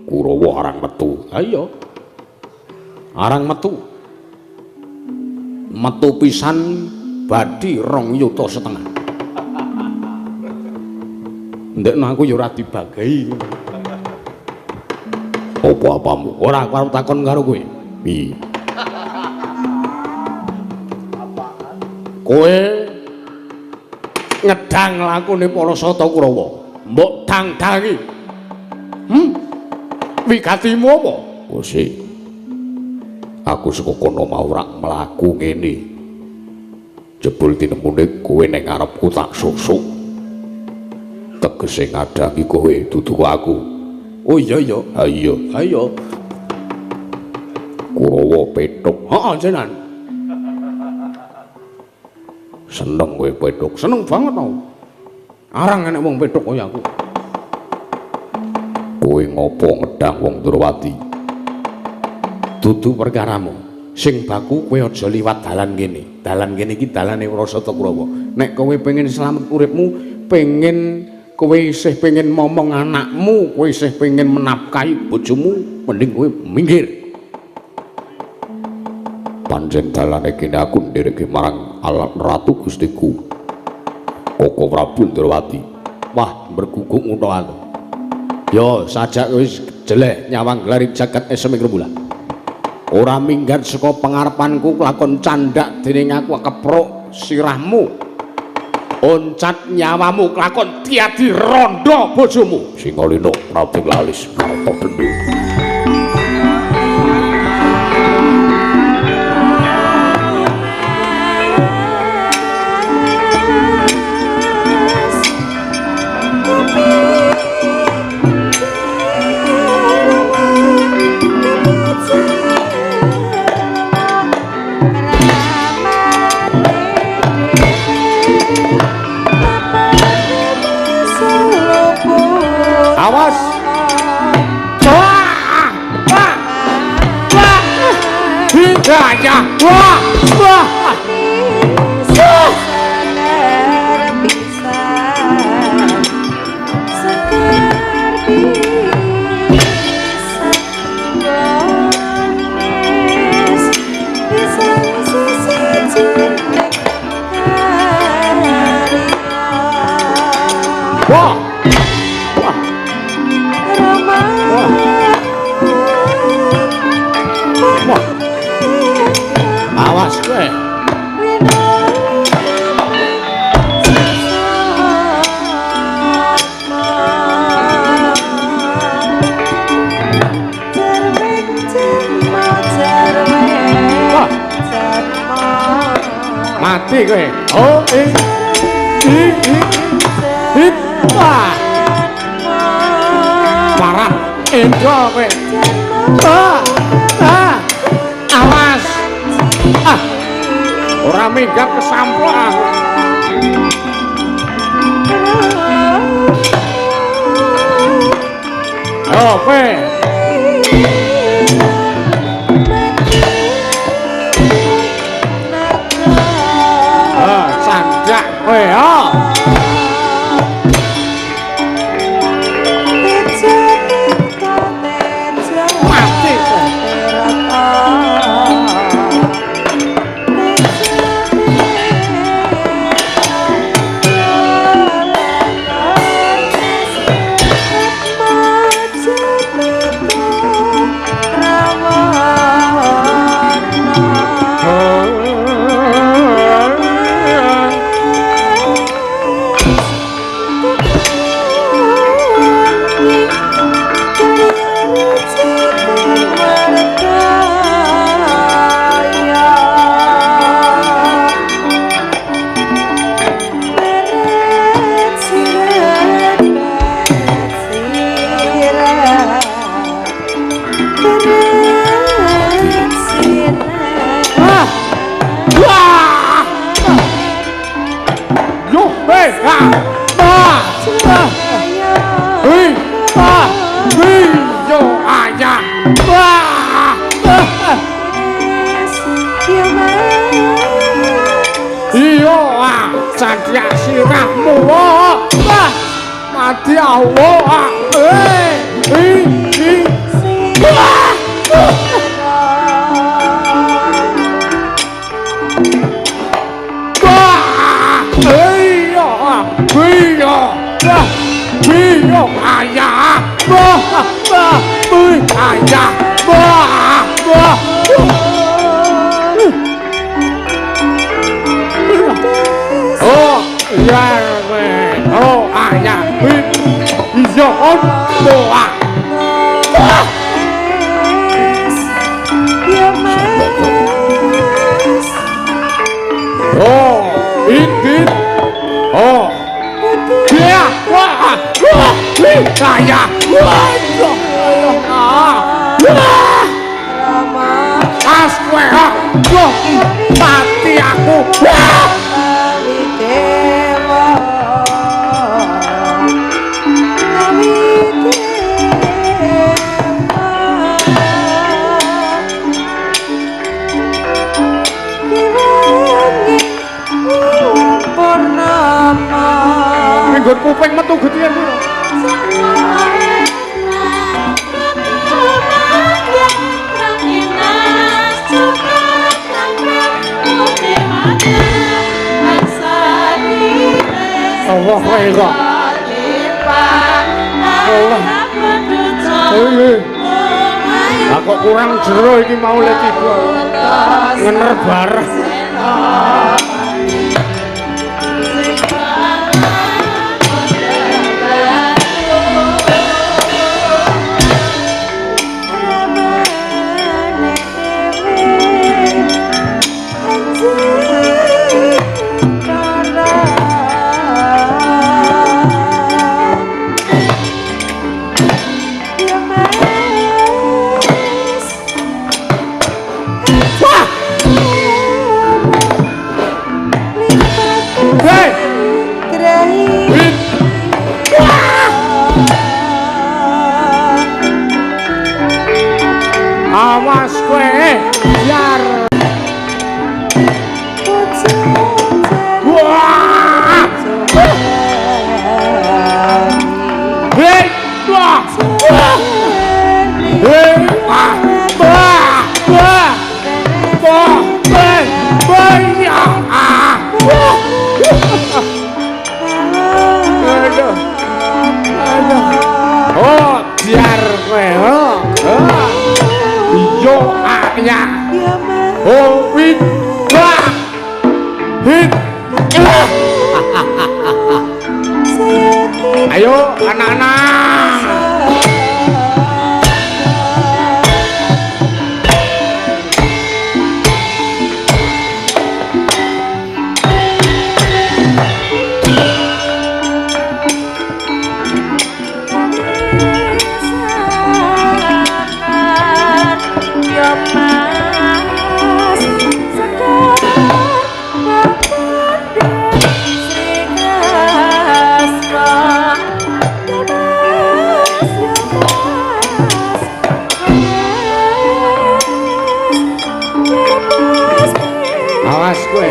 Kurawa arang metu. Ha iya. Arang metu. Metu pisan badhi 2,5 yuta. Ndekno aku ya ora dibagahi. Apa-apamu? Ora, aku arep takon karo kowe. Piye? Kowe ngedang lakune para sata Kurawa. Mbok dangdangi. Wigatimu apa? Sik. Aku saka kono mau rak mlaku ngene. Jebul tinemune kowe ning ngarepku tak susuk. Tegese ngadangi kowe dudu aku. Oh iya iya. Ha iya. Ha iya. Kurawa petuk. Heeh, jenengan. Seneng kowe petuk. Seneng banget tau. Arang enek wong petuk kaya aku. Kowe ngopo ngedang wong Ndorowati? Dudu perkaramu. Sing baku kowe aja liwat dalan kene. Dalan kene iki dalane Prasata Kurawa. Nek kowe pengen slamet uripmu, pengen kowe isih pengen momong anakmu, kowe isih pengen menafkahi bojomu, mending kowe minggir. Pancen dalane kene aku ndereke marang alat ratu Gustiku. Koko Prabu Ndrawati. Wah, berguguk ngono aku. Yo, sajak wis jeleh nyawang glaring jagat esem ing rembulan. Ora minggat saka pangarepanku lakon candhak dening aku kepruk sirahmu. Oncat nyawamu lakon tiadi rondo bojomu. Singalino Prabu Lalis Karta Bendo. Awas. Wah! Wah! Wah! Hidayah. Wah! Wah! Wah! Wah! Awas kowe. Wah. Mati kowe. Oh, i i i. Wah. Parah endo kowe. Ah. Ah. Awas. Ah. Ora minggat kesamplok aku. Oh, kowe. Ah, sanjak kowe, oh. Mati kowe. Wah! Yo, hei, ah, ah, ah, hei, ah, hei, yo, ayah, wah, ah, iya, ah, sanjak sirahmu, ah, mati aku, ah, hei, hei, hei, wah, wah, iya, iya, iya, ayah, wah, wah, ayah, wah, wah. Oh, iya, oh, ayah, iya, oh, wah. Oh, ini, oh, dia, wah, wah, ayah, wah, wah, as kowe, wah, mati aku, wah. Nggon kuping metu getihan kuwi. Dawa kowe kok. Lah kok kurang jero iki mau le tiba. Ngener bareng. Awas kowe, biar. Wah! Hei, wah! Hei, wah! Wah! Wah! Wah! Wah! Wah! Aduh. Aduh. Oh, biar kowe. Oh. Yo ya. Oh, wit. Wah. Hit. Ayo anak-anak. Awas kowe.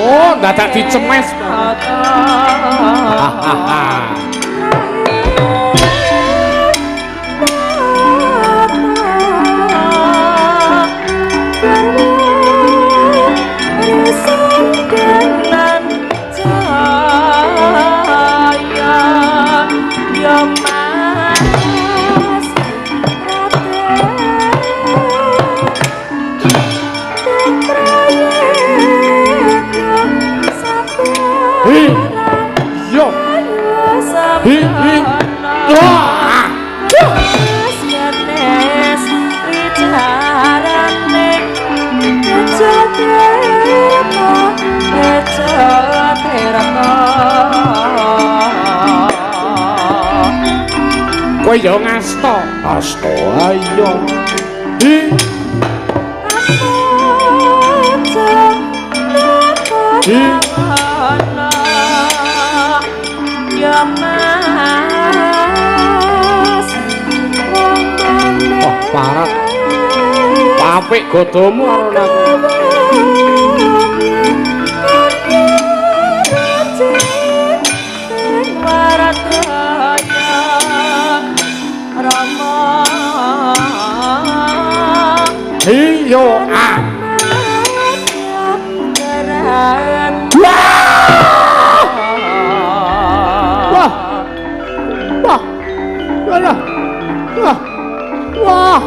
Oh, dadak dicemes. Kowe ya ngasta, asta ayo. Hi. Hi. Oh, parah. Apik godomu karo aku. Hiyo ah. Wah. Wah. Wah. Wah. Wah. Wah.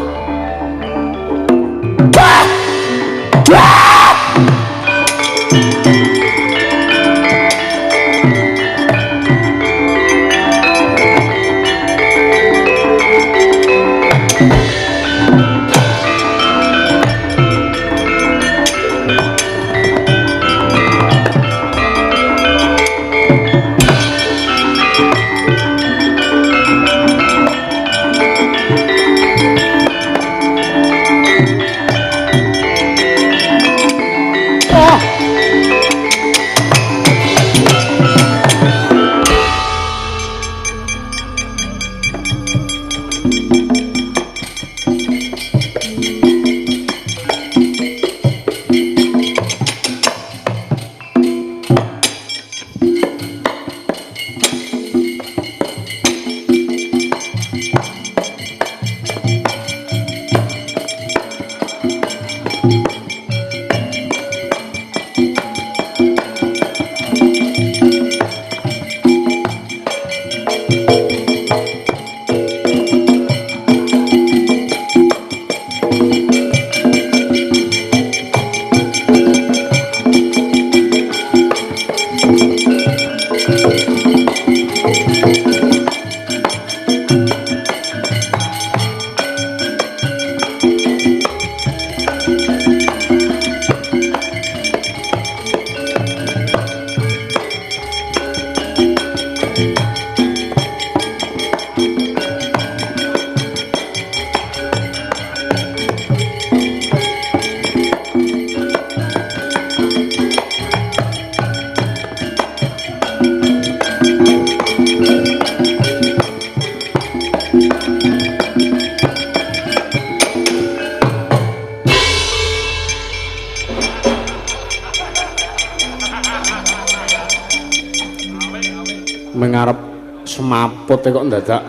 Mengarep semaput kok ndadak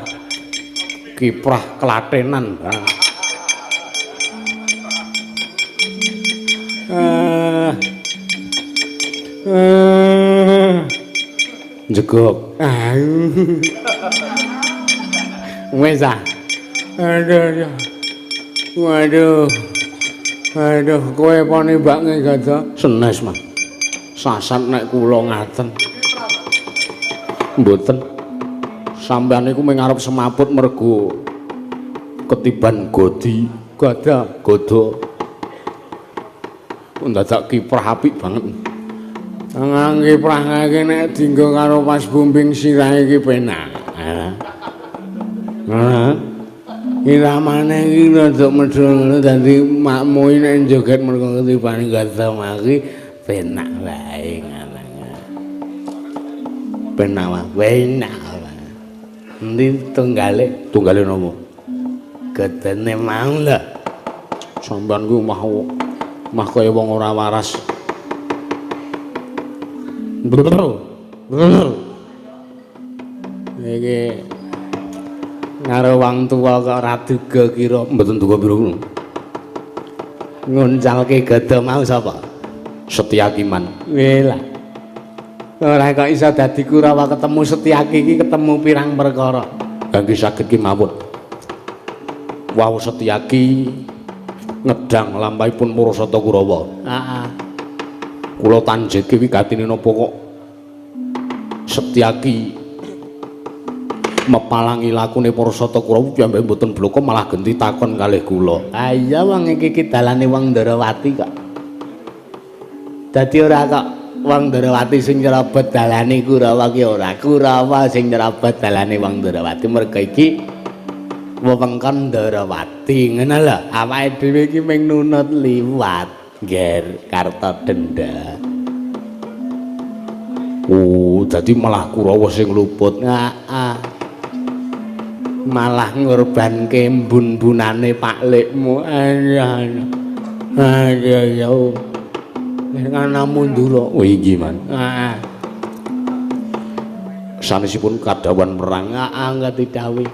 kiprah klatenan. Jegok. Wis ah. Aduh. Waduh. Aduh, kowe apa nembakne gada? Senes, Mas. Sasat nek kula ngaten. Mboten. Sampeyan niku mung arep semaput mergo ketiban godi, gada, godo. Ndadak kiprah apik banget. Nang kiprah iki nek dienggo karo pas bumbing sirahe iki penak. Heeh. Iramane iki rada medhun ngono dadi makmu nek joget mergo ketibane gada maki penak wae ngono. Penak wae, penak. Endi tunggale? Tunggale napa? Gedene mau lho. Sampeyan kuwi mah kaya wong ora waras. Iki karo wong tuwa kok ora duga kira. Mboten duga pira ngono. Nguncalke gada mau sapa? Setyaki Man. Weh lah. Ora kok iso dadi Kurawa ketemu Setyaki iki ketemu pirang perkara. Kangge saged kemawon. Wau Setyaki ngedang lampahipun Murasata Kurawa. Heeh. Kula tanjeke wigatine napa kok Setyaki mepalangi lakune Parasata Kurawa piyambake mboten bloko malah genti takon kalih kula. Ha iya wong iki iki dalane wong Ndarawati kok. Dadi ora kok wong Ndarawati sing nyerobot dalane Kurawa ki ora. Kurawa sing nyerobot dalane wong Ndarawati merga iki wewengkon Ndarawati ngono lho. Awake dhewe iki mung nunut liwat ngger karta denda. Oh, dadi malah Kurawa sing luput. Heeh. Malah ngorbanke mbun-mbunane Pak Lekmu. Ayo. Ayo. Nek ana mundura. Oh inggih, Man. Heeh. Sanesipun kadhawan perang. Heeh, ngerti dawuh.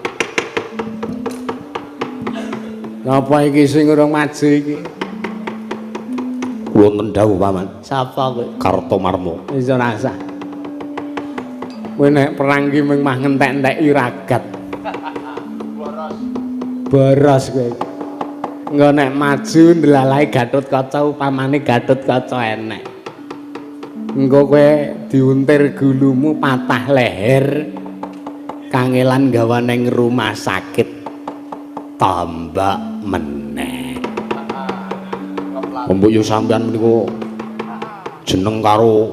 Napa iki sing urung maju iki? Wonten dawuh, Paman. Sapa kowe? Kartomarma. Wis ora usah. Kowe nek perang ki mung mah ngentek-enteki ragat. Boros. Boros kowe. Engko nek maju ndelalae Gatotkaca upamane Gatotkaca enek. Engko kowe diuntir gulumu patah leher. Kangelan gawa ning rumah sakit. Tombak meneh. Mbok yo sampean menika jeneng karo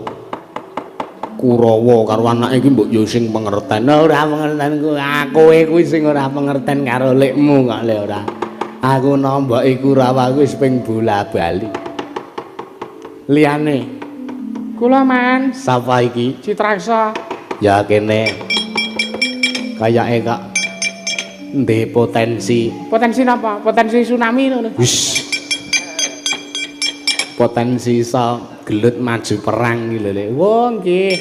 Kurawa karo anake iki mbok yo sing pengerten. Ora pengerten ku kowe kuwi sing ora pengerten karo lekmu kok le ora. Aku nomboki Kurawa kuwi wis ping bola-bali. Liyane kula Man. Sapa iki? Citraksa. Ya kene kayake kok ndek potensi. Potensi napa? Potensi tsunami ngono. Wis. Potensi iso gelut maju perang iki lho, Lek. Wo nggih.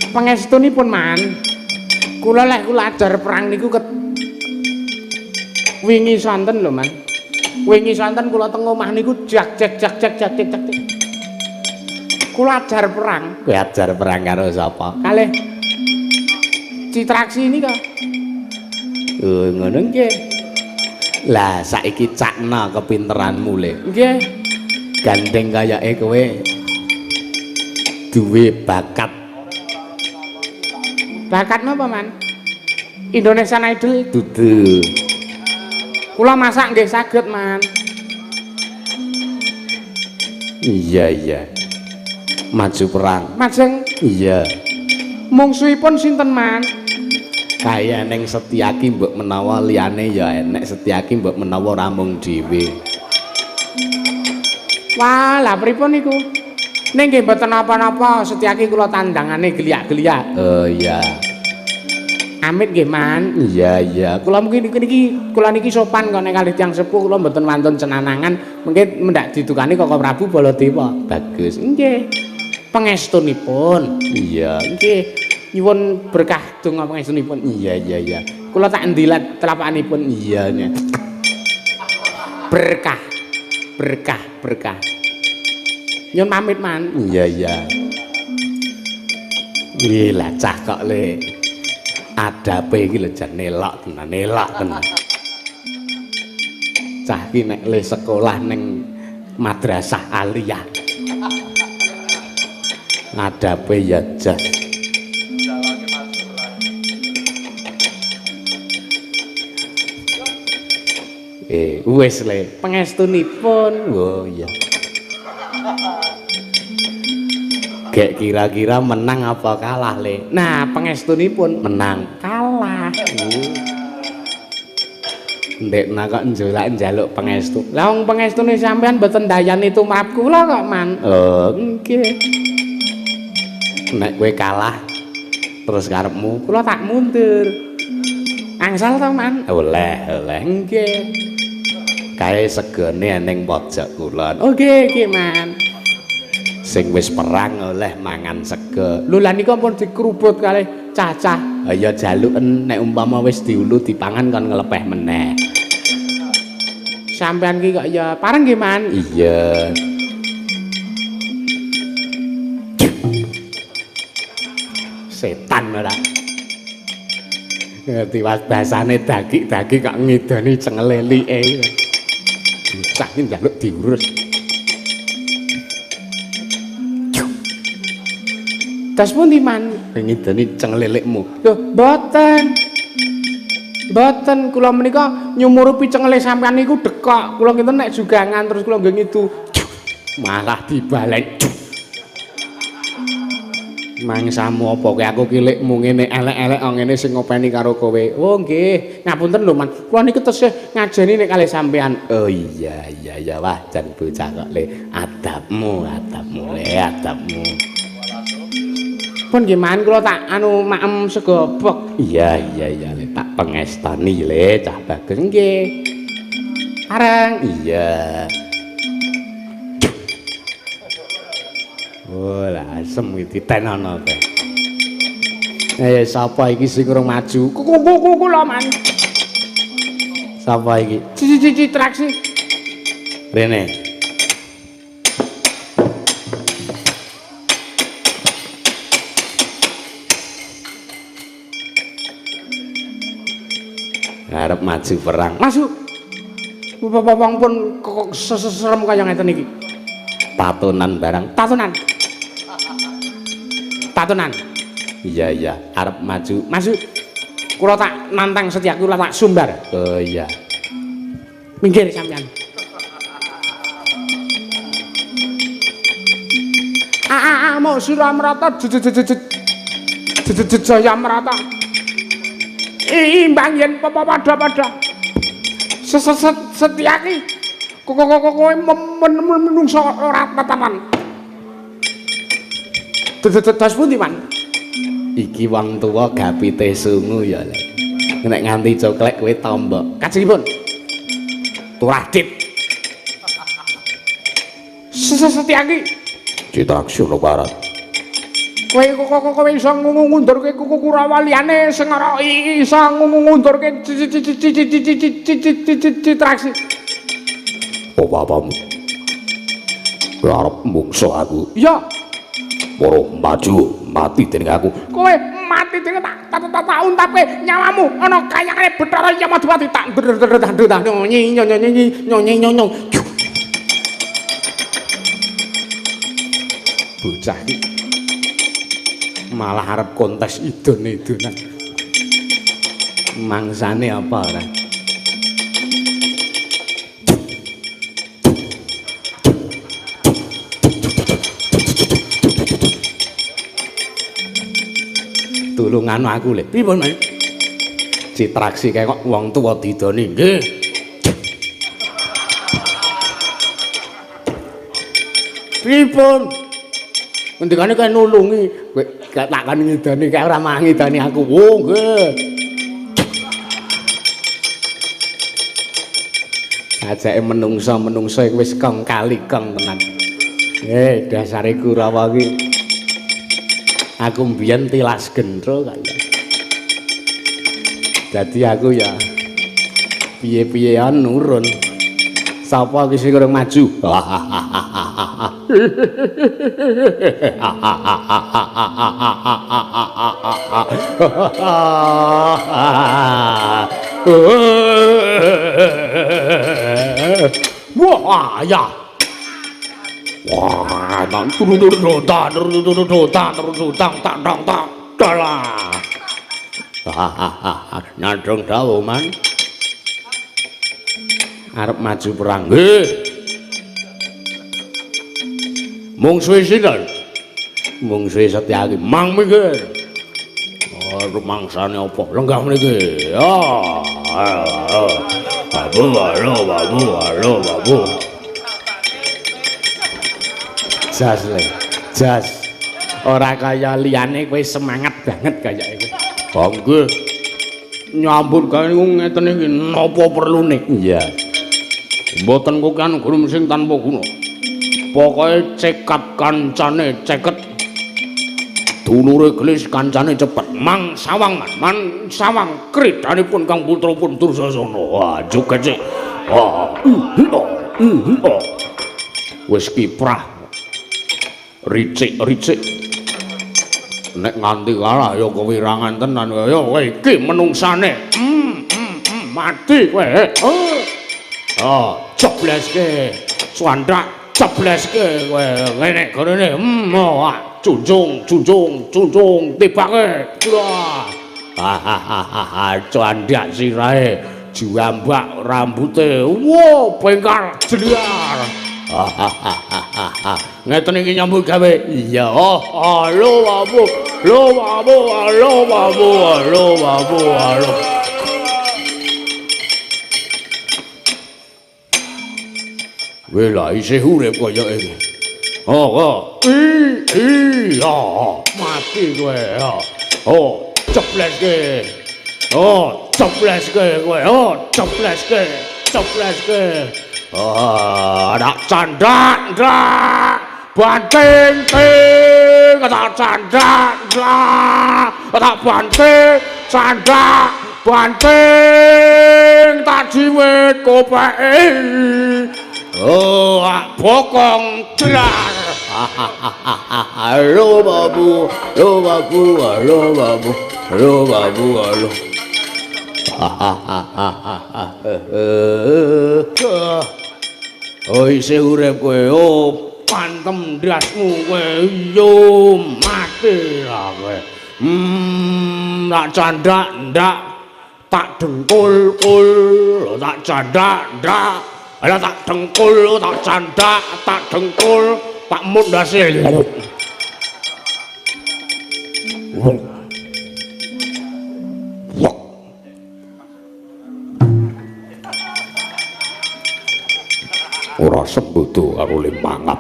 Pangestunipun Man. Kula lek kula ajar perang niku wingi sonten lho, Man. Wingi sonten kula teng omah niku jak jak jak jak jak jak. Kula ajar perang. Kowe ajar perang karo sapa? Kalih Citraksi ini kok. Oh, ngono nggih. Lah saiki cakna kepinteranmu, Le. Nggih. Gandeng kayake kowe duwe bakat. Bakat napa, Man? Indonesian Idol. Dudu. Kula masak nggih saged, Man. Iya, iya. Maju perang. Majeng. Iya. Mungsuhipun sinten, Man? Kaya ning Setyaki mbok menawa liyane ya enek Setyaki mbok menawa ora mung dhewe. Wah, lha pripun niku? Ning nggih mboten napa-napa, Setyaki kula tandangane geliak-geliak. Oh iya. Amit nggih, Man. Iya, iya. Kula mungkin niki kula niki sopan kok nek kalih tiyang sepuh kula mboten wantun cenanangan, mungkin mendak didukani Koko Prabu Baladewa. Bagus. Nggih. Pangestunipun. Iya. Nggih. Nyuwun berkah donga pangestunipun. Iya, iya, iya. Kula tak ndilat telapakanipun. Iya, iya. Berkah. Berkah, berkah. Nyuwun pamit, Man. Iya, iya. Wih, lah cah kok le. Adape iki lho jan nelok tenan, nelok tenan. Cah iki nek le sekolah ning Madrasah Aliyah. Adape ya jas. Wis le, pangestunipun. Oh iya. Gek kira-kira menang apa kalah le? Nah, pangestunipun menang. Kalah. Ndekna kok njolak njaluk pangestu. Lah wong pangestune sampean mboten ndayani tumrap kula kok, Man. Oh, nggih. Nek kowe kalah terus karepmu kula tak mundur. Angsal to, Man? Oleh, oleh. Nggih. Kae segone ning pojok kulon. Oh nggih, nggih, Man. Sing wis perang oleh mangan sega. Lho lah niku ampun dikrubut kalih cacah. Ha ya jaluken nek umpama wis diulu dipangan kon nglepeh meneh. Sampean ki kok ya pareng nggih, Man? Iya. Setan ora. Ngerti basane dagik-dagik kok ngidoni cengele like. Bocah ki njaluk diurus. Das pundi, Man? Ngidoni cengelelikmu. Lho, mboten. Mboten, kula menika nyumurupi cengele sampean niku dekok. Kula kinten nek jugangan terus kula nggih ngidu. Malah dibalen. Mangsamu apa kowe aku ki lekmu ngene elek-elek ngene sing ngopeni karo kowe. Oh nggih, ngapunten lho, Man. Kula niku tesih ngajeni nek kalih sampean. Oh iya iya iya, wah jan bocah kok le adabmu, adabmu le adabmu. Pun nggih, Man, kula tak anu maem sego bok. Iya iya iya le tak pengestani le cah bagus. Nggih. Areng. Iya. Oh lah asem iki ditenono kowe. Sapa iki sing urung maju? Kuku kula, Man. Sapa iki? Cici traksi. Rene. Arep maju perang. Masuk. Wong pun kok serem kaya ngeten iki. Tatonan barang. Tatonan. Tatonan. Iya iya, arep maju. Masuk. Kula tak nantang Setyaki, kula tak sumbar. Oh iya. Minggir sampean. Ah mau Suramrata jaya merata. Imbang yen padha-padha. Setyaki kowe menungso ora tatanan. Das pundi, Man? Iki wong tuwa gapite sungu ya le. Nek nganti coklek kowe tombok. Kajengipun. Turah dit. Setyaki Citraksana Barat. Kowe kowe iso ngundurke kuku Kurawa liyane sing ora iso ngundurke Citraksi. Apa-apamu? Kowe arep mungso aku. Iya. Para maju mati dening aku. Kowe mati dening tak untapke nyawamu ana kayane Bathara Yamadipati tak nyi nyi nyi. Bocah iki malah arep kontes idon-idonan. Mangsane apa ora? Tulungan aku le. Pripun, Mas? Citraksi kae kok wong tuwa didoni. Nggih. Pripun? Ngendikane kae nulungi, kowe tak kan ngidoni kae ora malah ngidoni aku. Oh, nggih. Sajake menungsa-menungsa iku wis kong kali kong tenan. Dasare Kurawa iki. Aku mbiyen tilas gendro kaya. Dadi aku ya piye-piyean nurun. Sapa iki sing urung maju? Wah, ya. Wah, nang turun tak tak tak dalah. Nyandung dawuh, Man. Arep maju perang. Nggih. Mungsuhe sinten? Mungsuhe Setyaki. Mang minggir. Oh, rumangsane apa? Lenggah mriki. Ah. Babu, halo, babu, halo, babu. Jas le. Jas. Ora kaya liyane kowe semangat banget kayake kowe. Oh nggih. Nyambut gawe niku ngeten iki napa perlune? Iya. Mboten kokean grum sing tanpa guna. Pokoke cekap kancane ceket. Dulure gelis kancane cepet. Mang sawang man, man sawang kridanipun Kang Putra pun Dursasana. Wah, joget sik. Wah. Wis kiprah. Ricik-ricik. Nek nganti kalah ya kewirangan tenan ya kowe iki menungsane. Mati kowe. Oh, cobleske. Swandak cobleske kowe. Ngene gorene. Junjung junjung junjung tibake. Wah. Hahaha, candak sirahe, juambak rambute. Wo, bengkar jeliar. Hahaha. Ngeten iki nyambut gawe. Iya, oh, halo babu. Lo babu, halo babu, halo babu, halo. Wela isih urip kaya iki. Oh, oh. I, oh, mati kowe. Oh, cobleske. Oh, cobleske kowe. Oh, cobleske, cobleske. Oh, tak candak, ndak. Banting, ting, tak candak, ndak. Tak banting, candak, banting, tak jiwit kopeke. Oh, bokong jelar. Halo babu, halo babu, halo babu, halo babu, halo. Oh, isih urip kowe. Oh, pantem ndasmu kowe. Yo mati lah kowe. Tak candak ndak, tak dengkul kul, tak candak ndak. Ala tak dengkul, tak candak, tak dengkul, tak mundase. Ora sembodo karo limangap.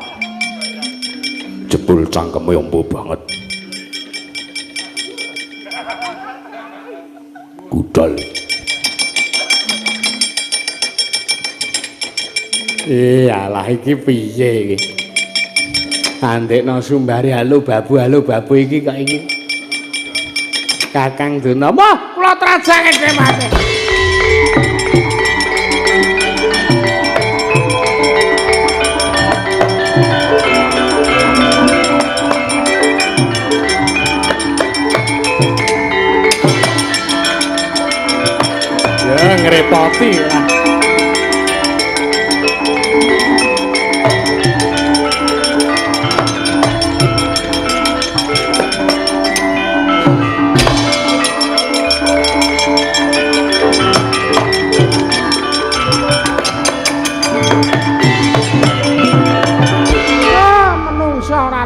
Jebul cangkeme ombo banget. Gudal. Iyalah iki piye iki? Andekno sumbare halo babu iki kok iki. Kakang Duna, wah kula trajake dhewe. Ya ngrepoti lah.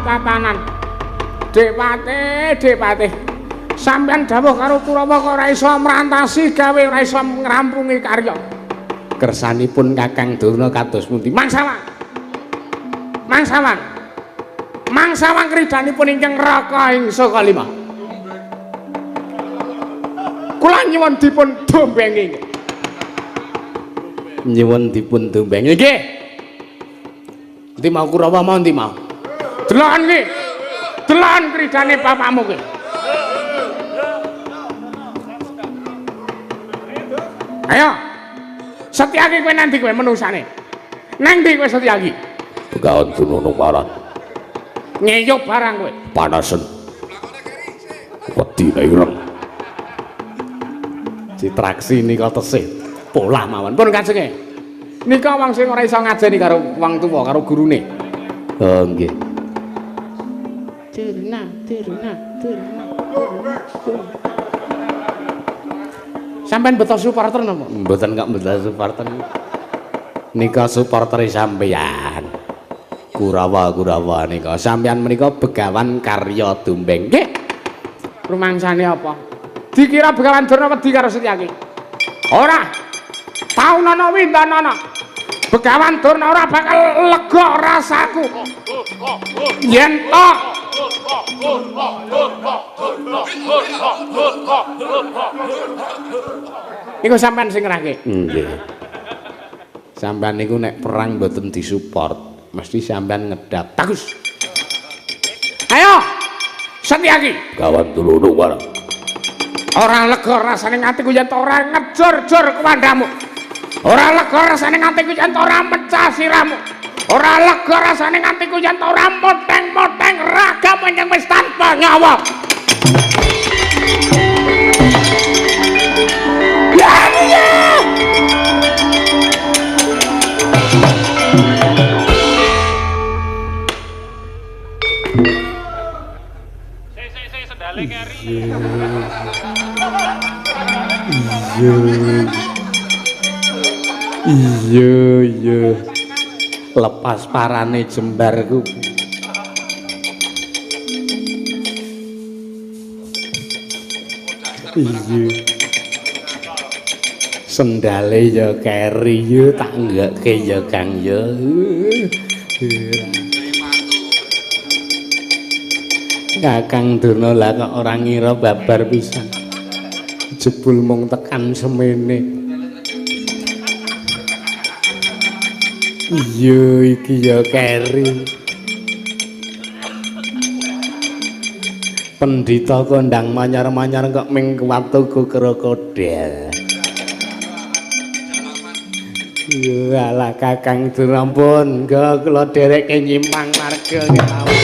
Tatanan. Depate, depate. Sampeyan dawuh karo Kurawa kok ora iso mrantasi gawe, ora iso ngrampungi karya. Kersanipun Kakang Durna kados pundi? Mangsawang. Mangsawang. Mangsawang kridanipun ingkang Raka ing Saka Lima. Kula nyuwun dipun dombengi. Nyuwun dipun dombengi. Nggih. Endi mau Kurawa mau endi mau? Deloken iki. Deloken kridane bapakmu ki. Ayo. Setyaki kowe nang ndi kowe menungsane? Nang ndi kowe Setyaki? Begawan Durna paran. Ngeyuk barang kowe. Panasen. Wedi ireng. Citraksi nika tesih polah mawon. Pun kajenge. Nika wong sing ora iso ngajeni karo wong tuwa, karo gurune. Oh nggih. Durna, Durna, Durna. Sampeyan beto supporter napa? Mboten kok beto supporter. Nika supportere sampeyan. Kurawa-kurawa nika. Sampeyan menika begawan karya Dumbeng. Nggih. Rumangsane apa? Dikira Begawan Durna wedi karo Setyaki. Ora. Taunana windanana. Begawan Durna ora bakal lega rasaku. Yen tok niku sampean sing ngerahke. Nggih. Sampean niku nek perang mboten disupport, mesti sampean ngedap. Bagus. Ayo. Setyaki. Gawan Durna barang. Ora lega rasane atiku yen ora ngejur-jur kuwandamu. Ora lega rasane atiku yen ora mecah sirahmu. Ora lega rasane atiku yen ora moteng-moteng ragamu ingkang wis tanpa nyawa. Ya iya. Sik sendale keri. Iya iya. Lepas parane jembarku. Iya. Sendale ya keri ya tak nggekke ya Kang ya. Kakang Durna lah kok ora ngira babar pisan. Jebul mung tekan semene. Iya iki ya keri. Pendhita kondang manyar-manyar kok ming kuwat tuku krokodil. Iya alah Kakang Durna pun nggo kula dherekke nyimpang marga kemawon.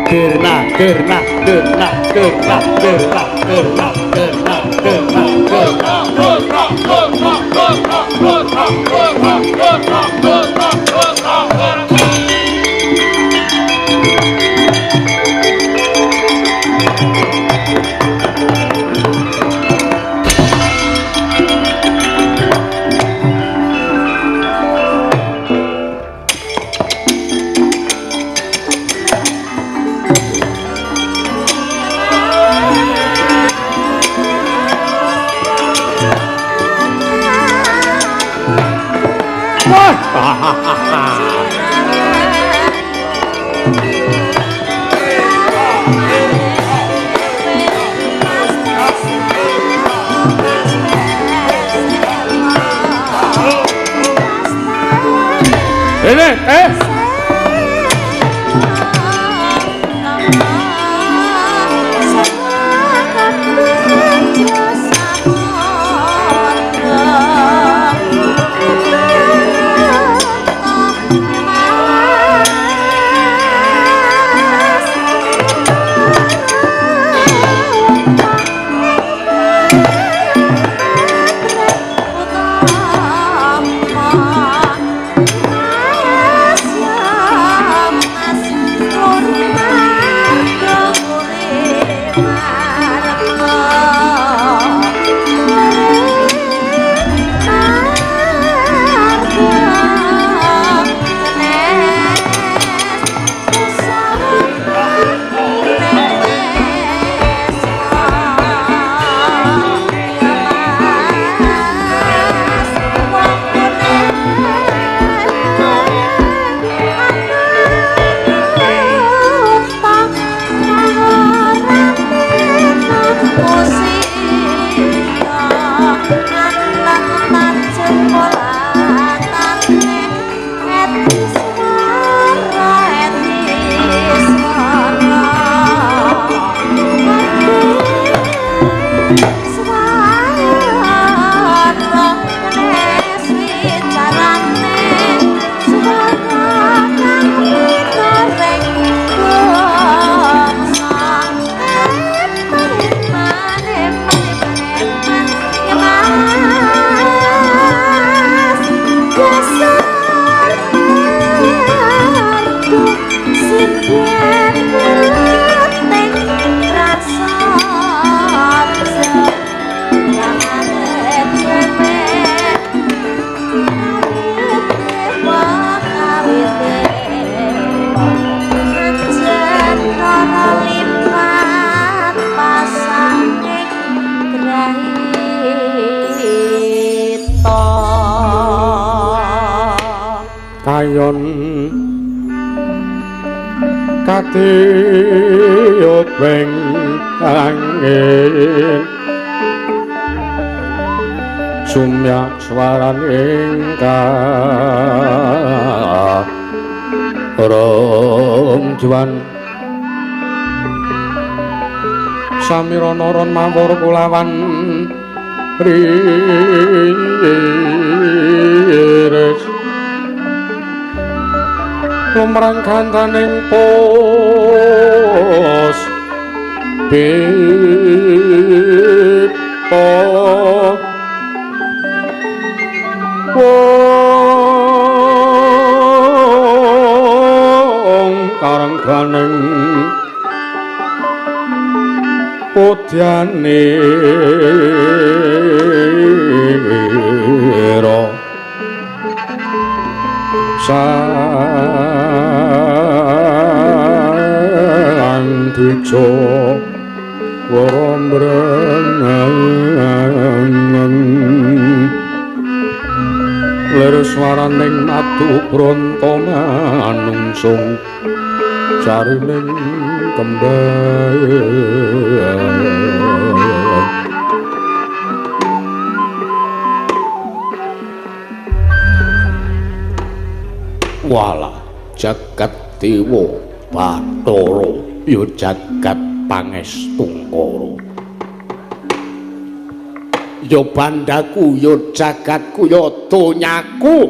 Durna, Durna, Durna, Durna, Durna, Durna, Durna, Durna, Durna. Mas. Katiyuping angin sumyak swaraning karang juan samira naron mawur kulawan riris lumrang kantaning pos pipa wong karang ganing pudyanira sang dwija wara mbrengeng lir swaraning madu bronto manungsung jarining kembang. Walah jagat dewa Bathara ya jagat pangestungkara ya bandaku ya jagatku ya donyaku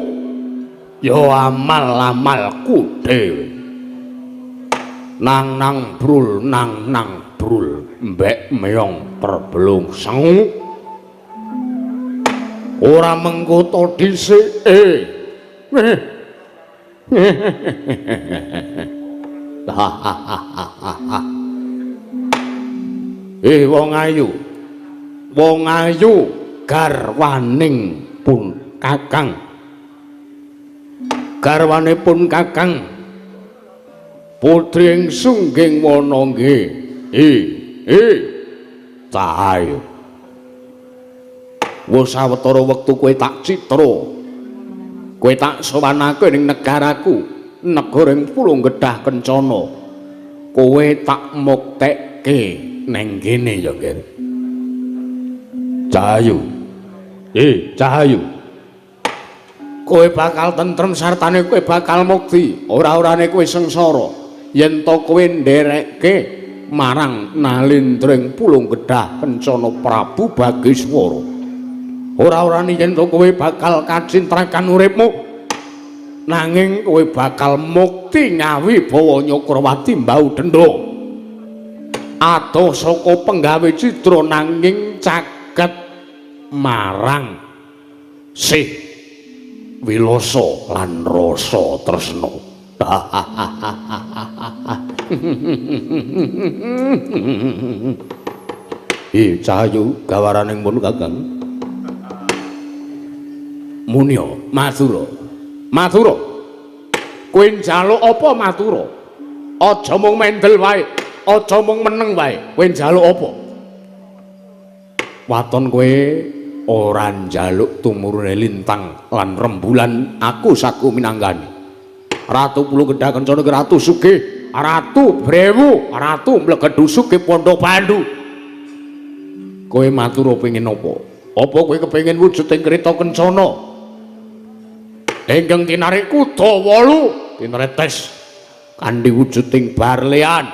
ya amal-amalku dhewe nang nang brul nang nang brul mbek meyong terbelung sengu ora mengko to dhisike. Wong ayu, wong ayu garwaning pun kakang, garwane pun kakang putri ing Sungging Wana nggih. Cahayu, wis sawetara wektu kowe tak citra, kowe tak sowanake ning negaraku, negara ing Pulung Gedhah Kencana. Kowe tak muktekke ning kene ya, Nger. Cahayu. Cahayu. Kowe bakal tentrem sartane kowe bakal mukti, ora-orane kowe sengsara yen to kowe nderekke marang nalindring Pulung Gedhah Kencana Prabu Bagiswara. Ora-orane yen to kowe bakal kacintrakan uripmu, nanging kowe bakal mukti ngawi bawa Nyakrawati mbau denda. Adoh saka penggawe cidra nanging caket marang sih wilasa lan rasa tresna. Cahayu gawaraning mun kakang. Munyo Mathura. Mathura. Kowe njaluk apa Mathura? Aja mung mendel wae, aja mung meneng wae. Kowe njaluk apa? Waton kowe ora njaluk tumurune lintang lan rembulan, aku saku minanggani. Ratu Pulung Gedhah Kencana ki ratu sugih, ratu brewu, ratu mlegedhu sugih Pandha Pandu. Kowe Mathura pengin apa? Apa kowe kepengin wujuding kreta kencana? Ingkang tinarik kuda wolu tinretes kanthi wujuding barlean,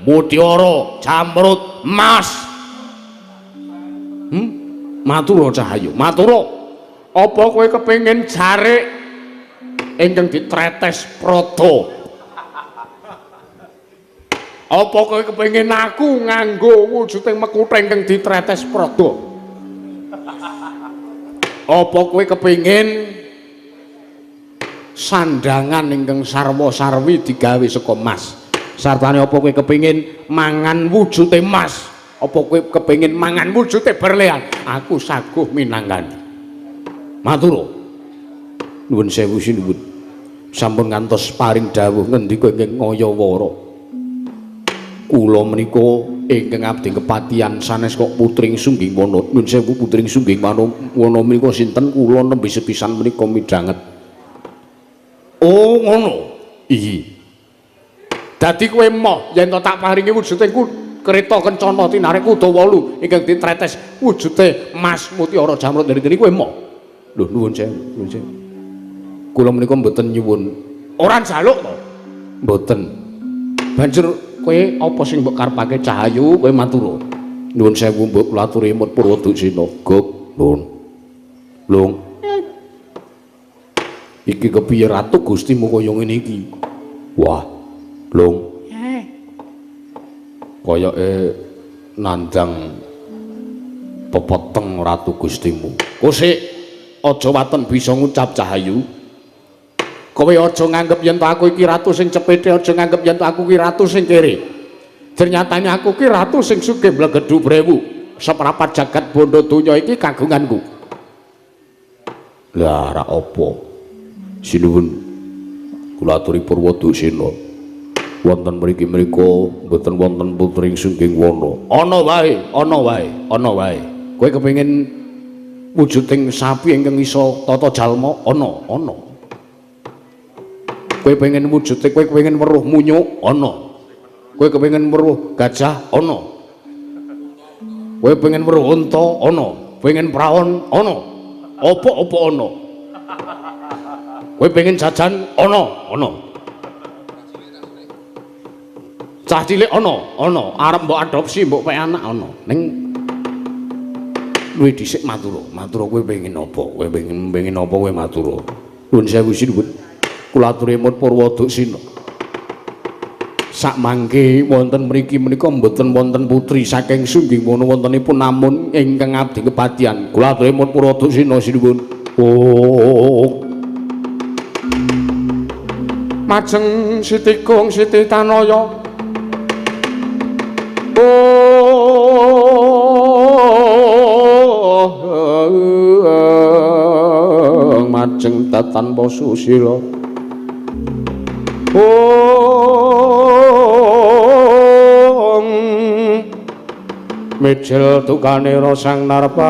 mutiara, jamrut, emas. Mathura Cahayu, Mathura. Apa kowe kepengin jarik ingkang ditretes prada? Apa kowe kepengin aku nganggo wujuding mekutha ingkang ditretes prada? Apa kowe kepengin sandangan ingkang sarwa-sarwi digawe saka emas? Sartane apa kowe kepengin mangan wujude emas? Apa kowe kepengin mangan wujude berlian? Aku saguh minanggani. Mathura. Nuwun sewu sinuwun. Sampun ngantos paring dawuh ngendika ingkang ngayawara. Kula menika ingkang abdi kepatihan sanes kok putring Sungging Wana. Nuwun sewu putring Sungging Wana menika sinten? Kula nembe sepisan menika midhanget. Oh ngono. Iya. Dadi kowe emoh yen to tak paringi wujude ku kereta kencana tinarik kuda 8 ingkang ditretes wujude mas mutiara jamrut dari kowe emoh. Lho nuwun sewu, nuwun sewu. Kula menika mboten nyuwun. Ora njaluk to? Mboten. Banjur kowe apa sing mbok karepake Cahayu kowe matur? Nuwun sewu mbok kula aturi emut Purwoduksina. Gog, nuwun. Lung. Iki kepiye ratu Gustimu kaya ngene iki? Wah. Lung. Kayake nandang pepeteng ratu Gustimu. Kosik aja waten bisa ngucap Cahayu. Kowe aja nganggep yen to aku iki ratu sing cepete, aja nganggep yen to aku iki ratu sing kere. Ternyatane aku iki ratu sing sugih mlegedhu brewu. Seprapat jagat bondo donya iki kagunganku. Lah ra apa? Sinuwun kula aturi Purwoduksina. Wonten mriki mriku mboten wonten putri Sungging Wana. Ana wae, ana wae, ana wae. Kowe kepengin wujuding sapi ingkang iso tata jalma? Ana, ana. Kowe pengen wujude, kowe kepengin weruh munyuk? Ana. Kowe kepengin weruh gajah? Ana. Kowe pengen weruh unta? Ana. Pengen praon? Ana. Apa-apa ana. Kowe pengen jajan? Ana, ana. Cah cilik ana, ana. Arep mbok adopsi, mbok pek anak ana. Ning luwih dhisik matur, matur kowe pengen apa? Kowe pengen apa kowe matur? Nuwun sewu sinuwun. Kula aturi emut Purwoduksina. Sakmangke wonten mriki menika mboten wonten putri saking Sungging Wana, wontenipun namun ingkang abdi kepatihan. Kula aturi emut Purwoduksina sinuwun. Oh. Majeng Siti Kung Siti Tanaya. Oh, majeng tanpa susila. Oh, mijil tukanira sang narpati.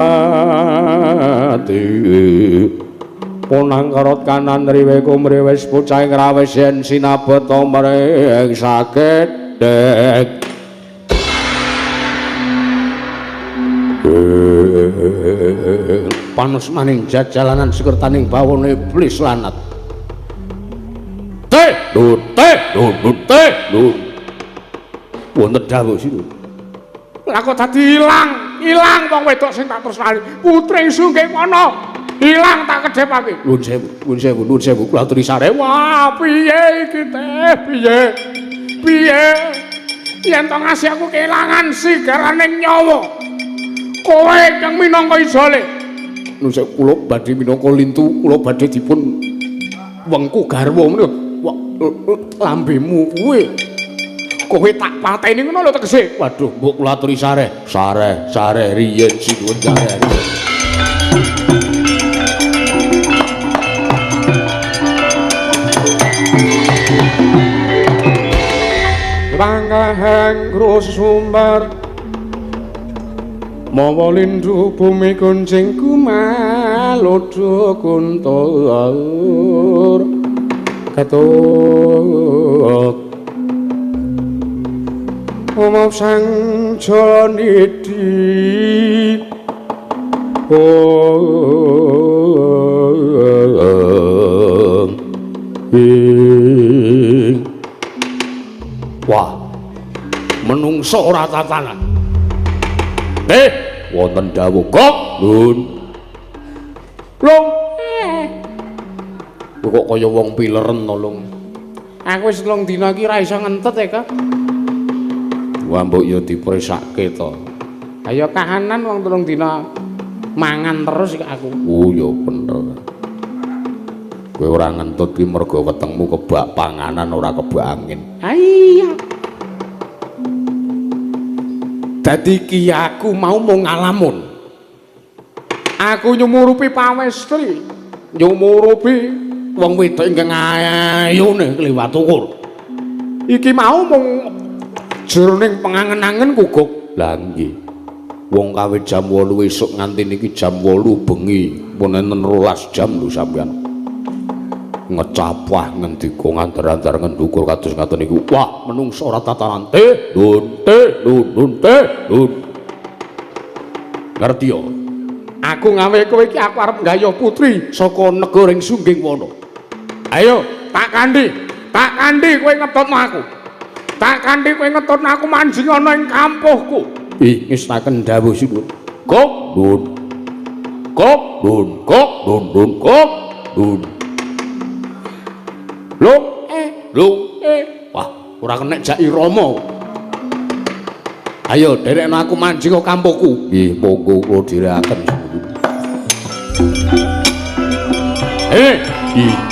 Ponang karot kanan riwe kumriwis bocah ing rawis yen sinabeta mring sakedhek. Panos maning jajalanan sekertaning bawone iblis lanat. Teh, dut, teh, dut, dut, teh, dut. Wonten dawuh sinuwun. Lah kok dadi ilang, ilang wong wedok sing tak tresnani. Putri Sungging Wana ilang tak kedhepake. Nuwun sewu, nuwun sewu, nuwun sewu kula aturi sare. Wah, piye iki teh? Piye? Piye? Yen to ngasih aku kehilangan sigaraning nyawa. Kowe kang minangka ijole. Nuwun sewu kula badhe minangka lintu, kula badhe dipun wengku garwa menika. Lambemu kuwi. Kowe tak pateni ngono lho tegese. Waduh, mbok kula aturi sareh. Sareh, sareh riyen sinuwun sareh. Langkahang krusumbar mawa lindu bumi kuncing kumalodho kuntur ketuk umum sang jalanidi Wah, menungso ora tatanan. Wonten dawuh kok, Nun. Lung. Kok kaya wong pileren to, Lung. Aku wis 3 dina iki ora iso ngentet e, Kak. Wah, mbok ya dipresake to. Ayo kahanan wong 3 dina mangan terus iki aku. Oh, ya bener. Kowe ora ngentut ki mergo wetengmu kebak panganan ora kebak angin. Ha iya. Dadi ki aku mau mung ngalamun. Aku nyumurupi pawestri, nyumurupi wong wedok ingkang ayune kliwat ukur. Iki mau mung jroning pengangen-angen kuguk. Lah nggih. Wong kawit jam 8 esuk nganti niki jam 8 bengi, pun enten 12 jam lho sampean. Ngecapah ngendika ngandar-andar ngendukur kados ngaten niku. Wah, menungsa ora tataran. Te, nun, te, nun, nun, te, nun. Ngerti yo? Aku ngawe kowe iki aku arep nggayuh putri saka negara ing Sungging Wana. Ayo, tak kandhi. Tak kandhi kowe ngetutno aku. Tak kandhi kowe ngetutno aku manjing ana ing kampuhku. Ih, ngestaken dawuh sinuwun. Kok, nun. Kok, nun, kok, nun, nun, kok, nun. Lung, eh, lung, eh. Wah, ora kenek jak irama. Ayo, derekno aku manjing kok kampuhku. Nggih, monggo kula dherekaken. Eh, ih.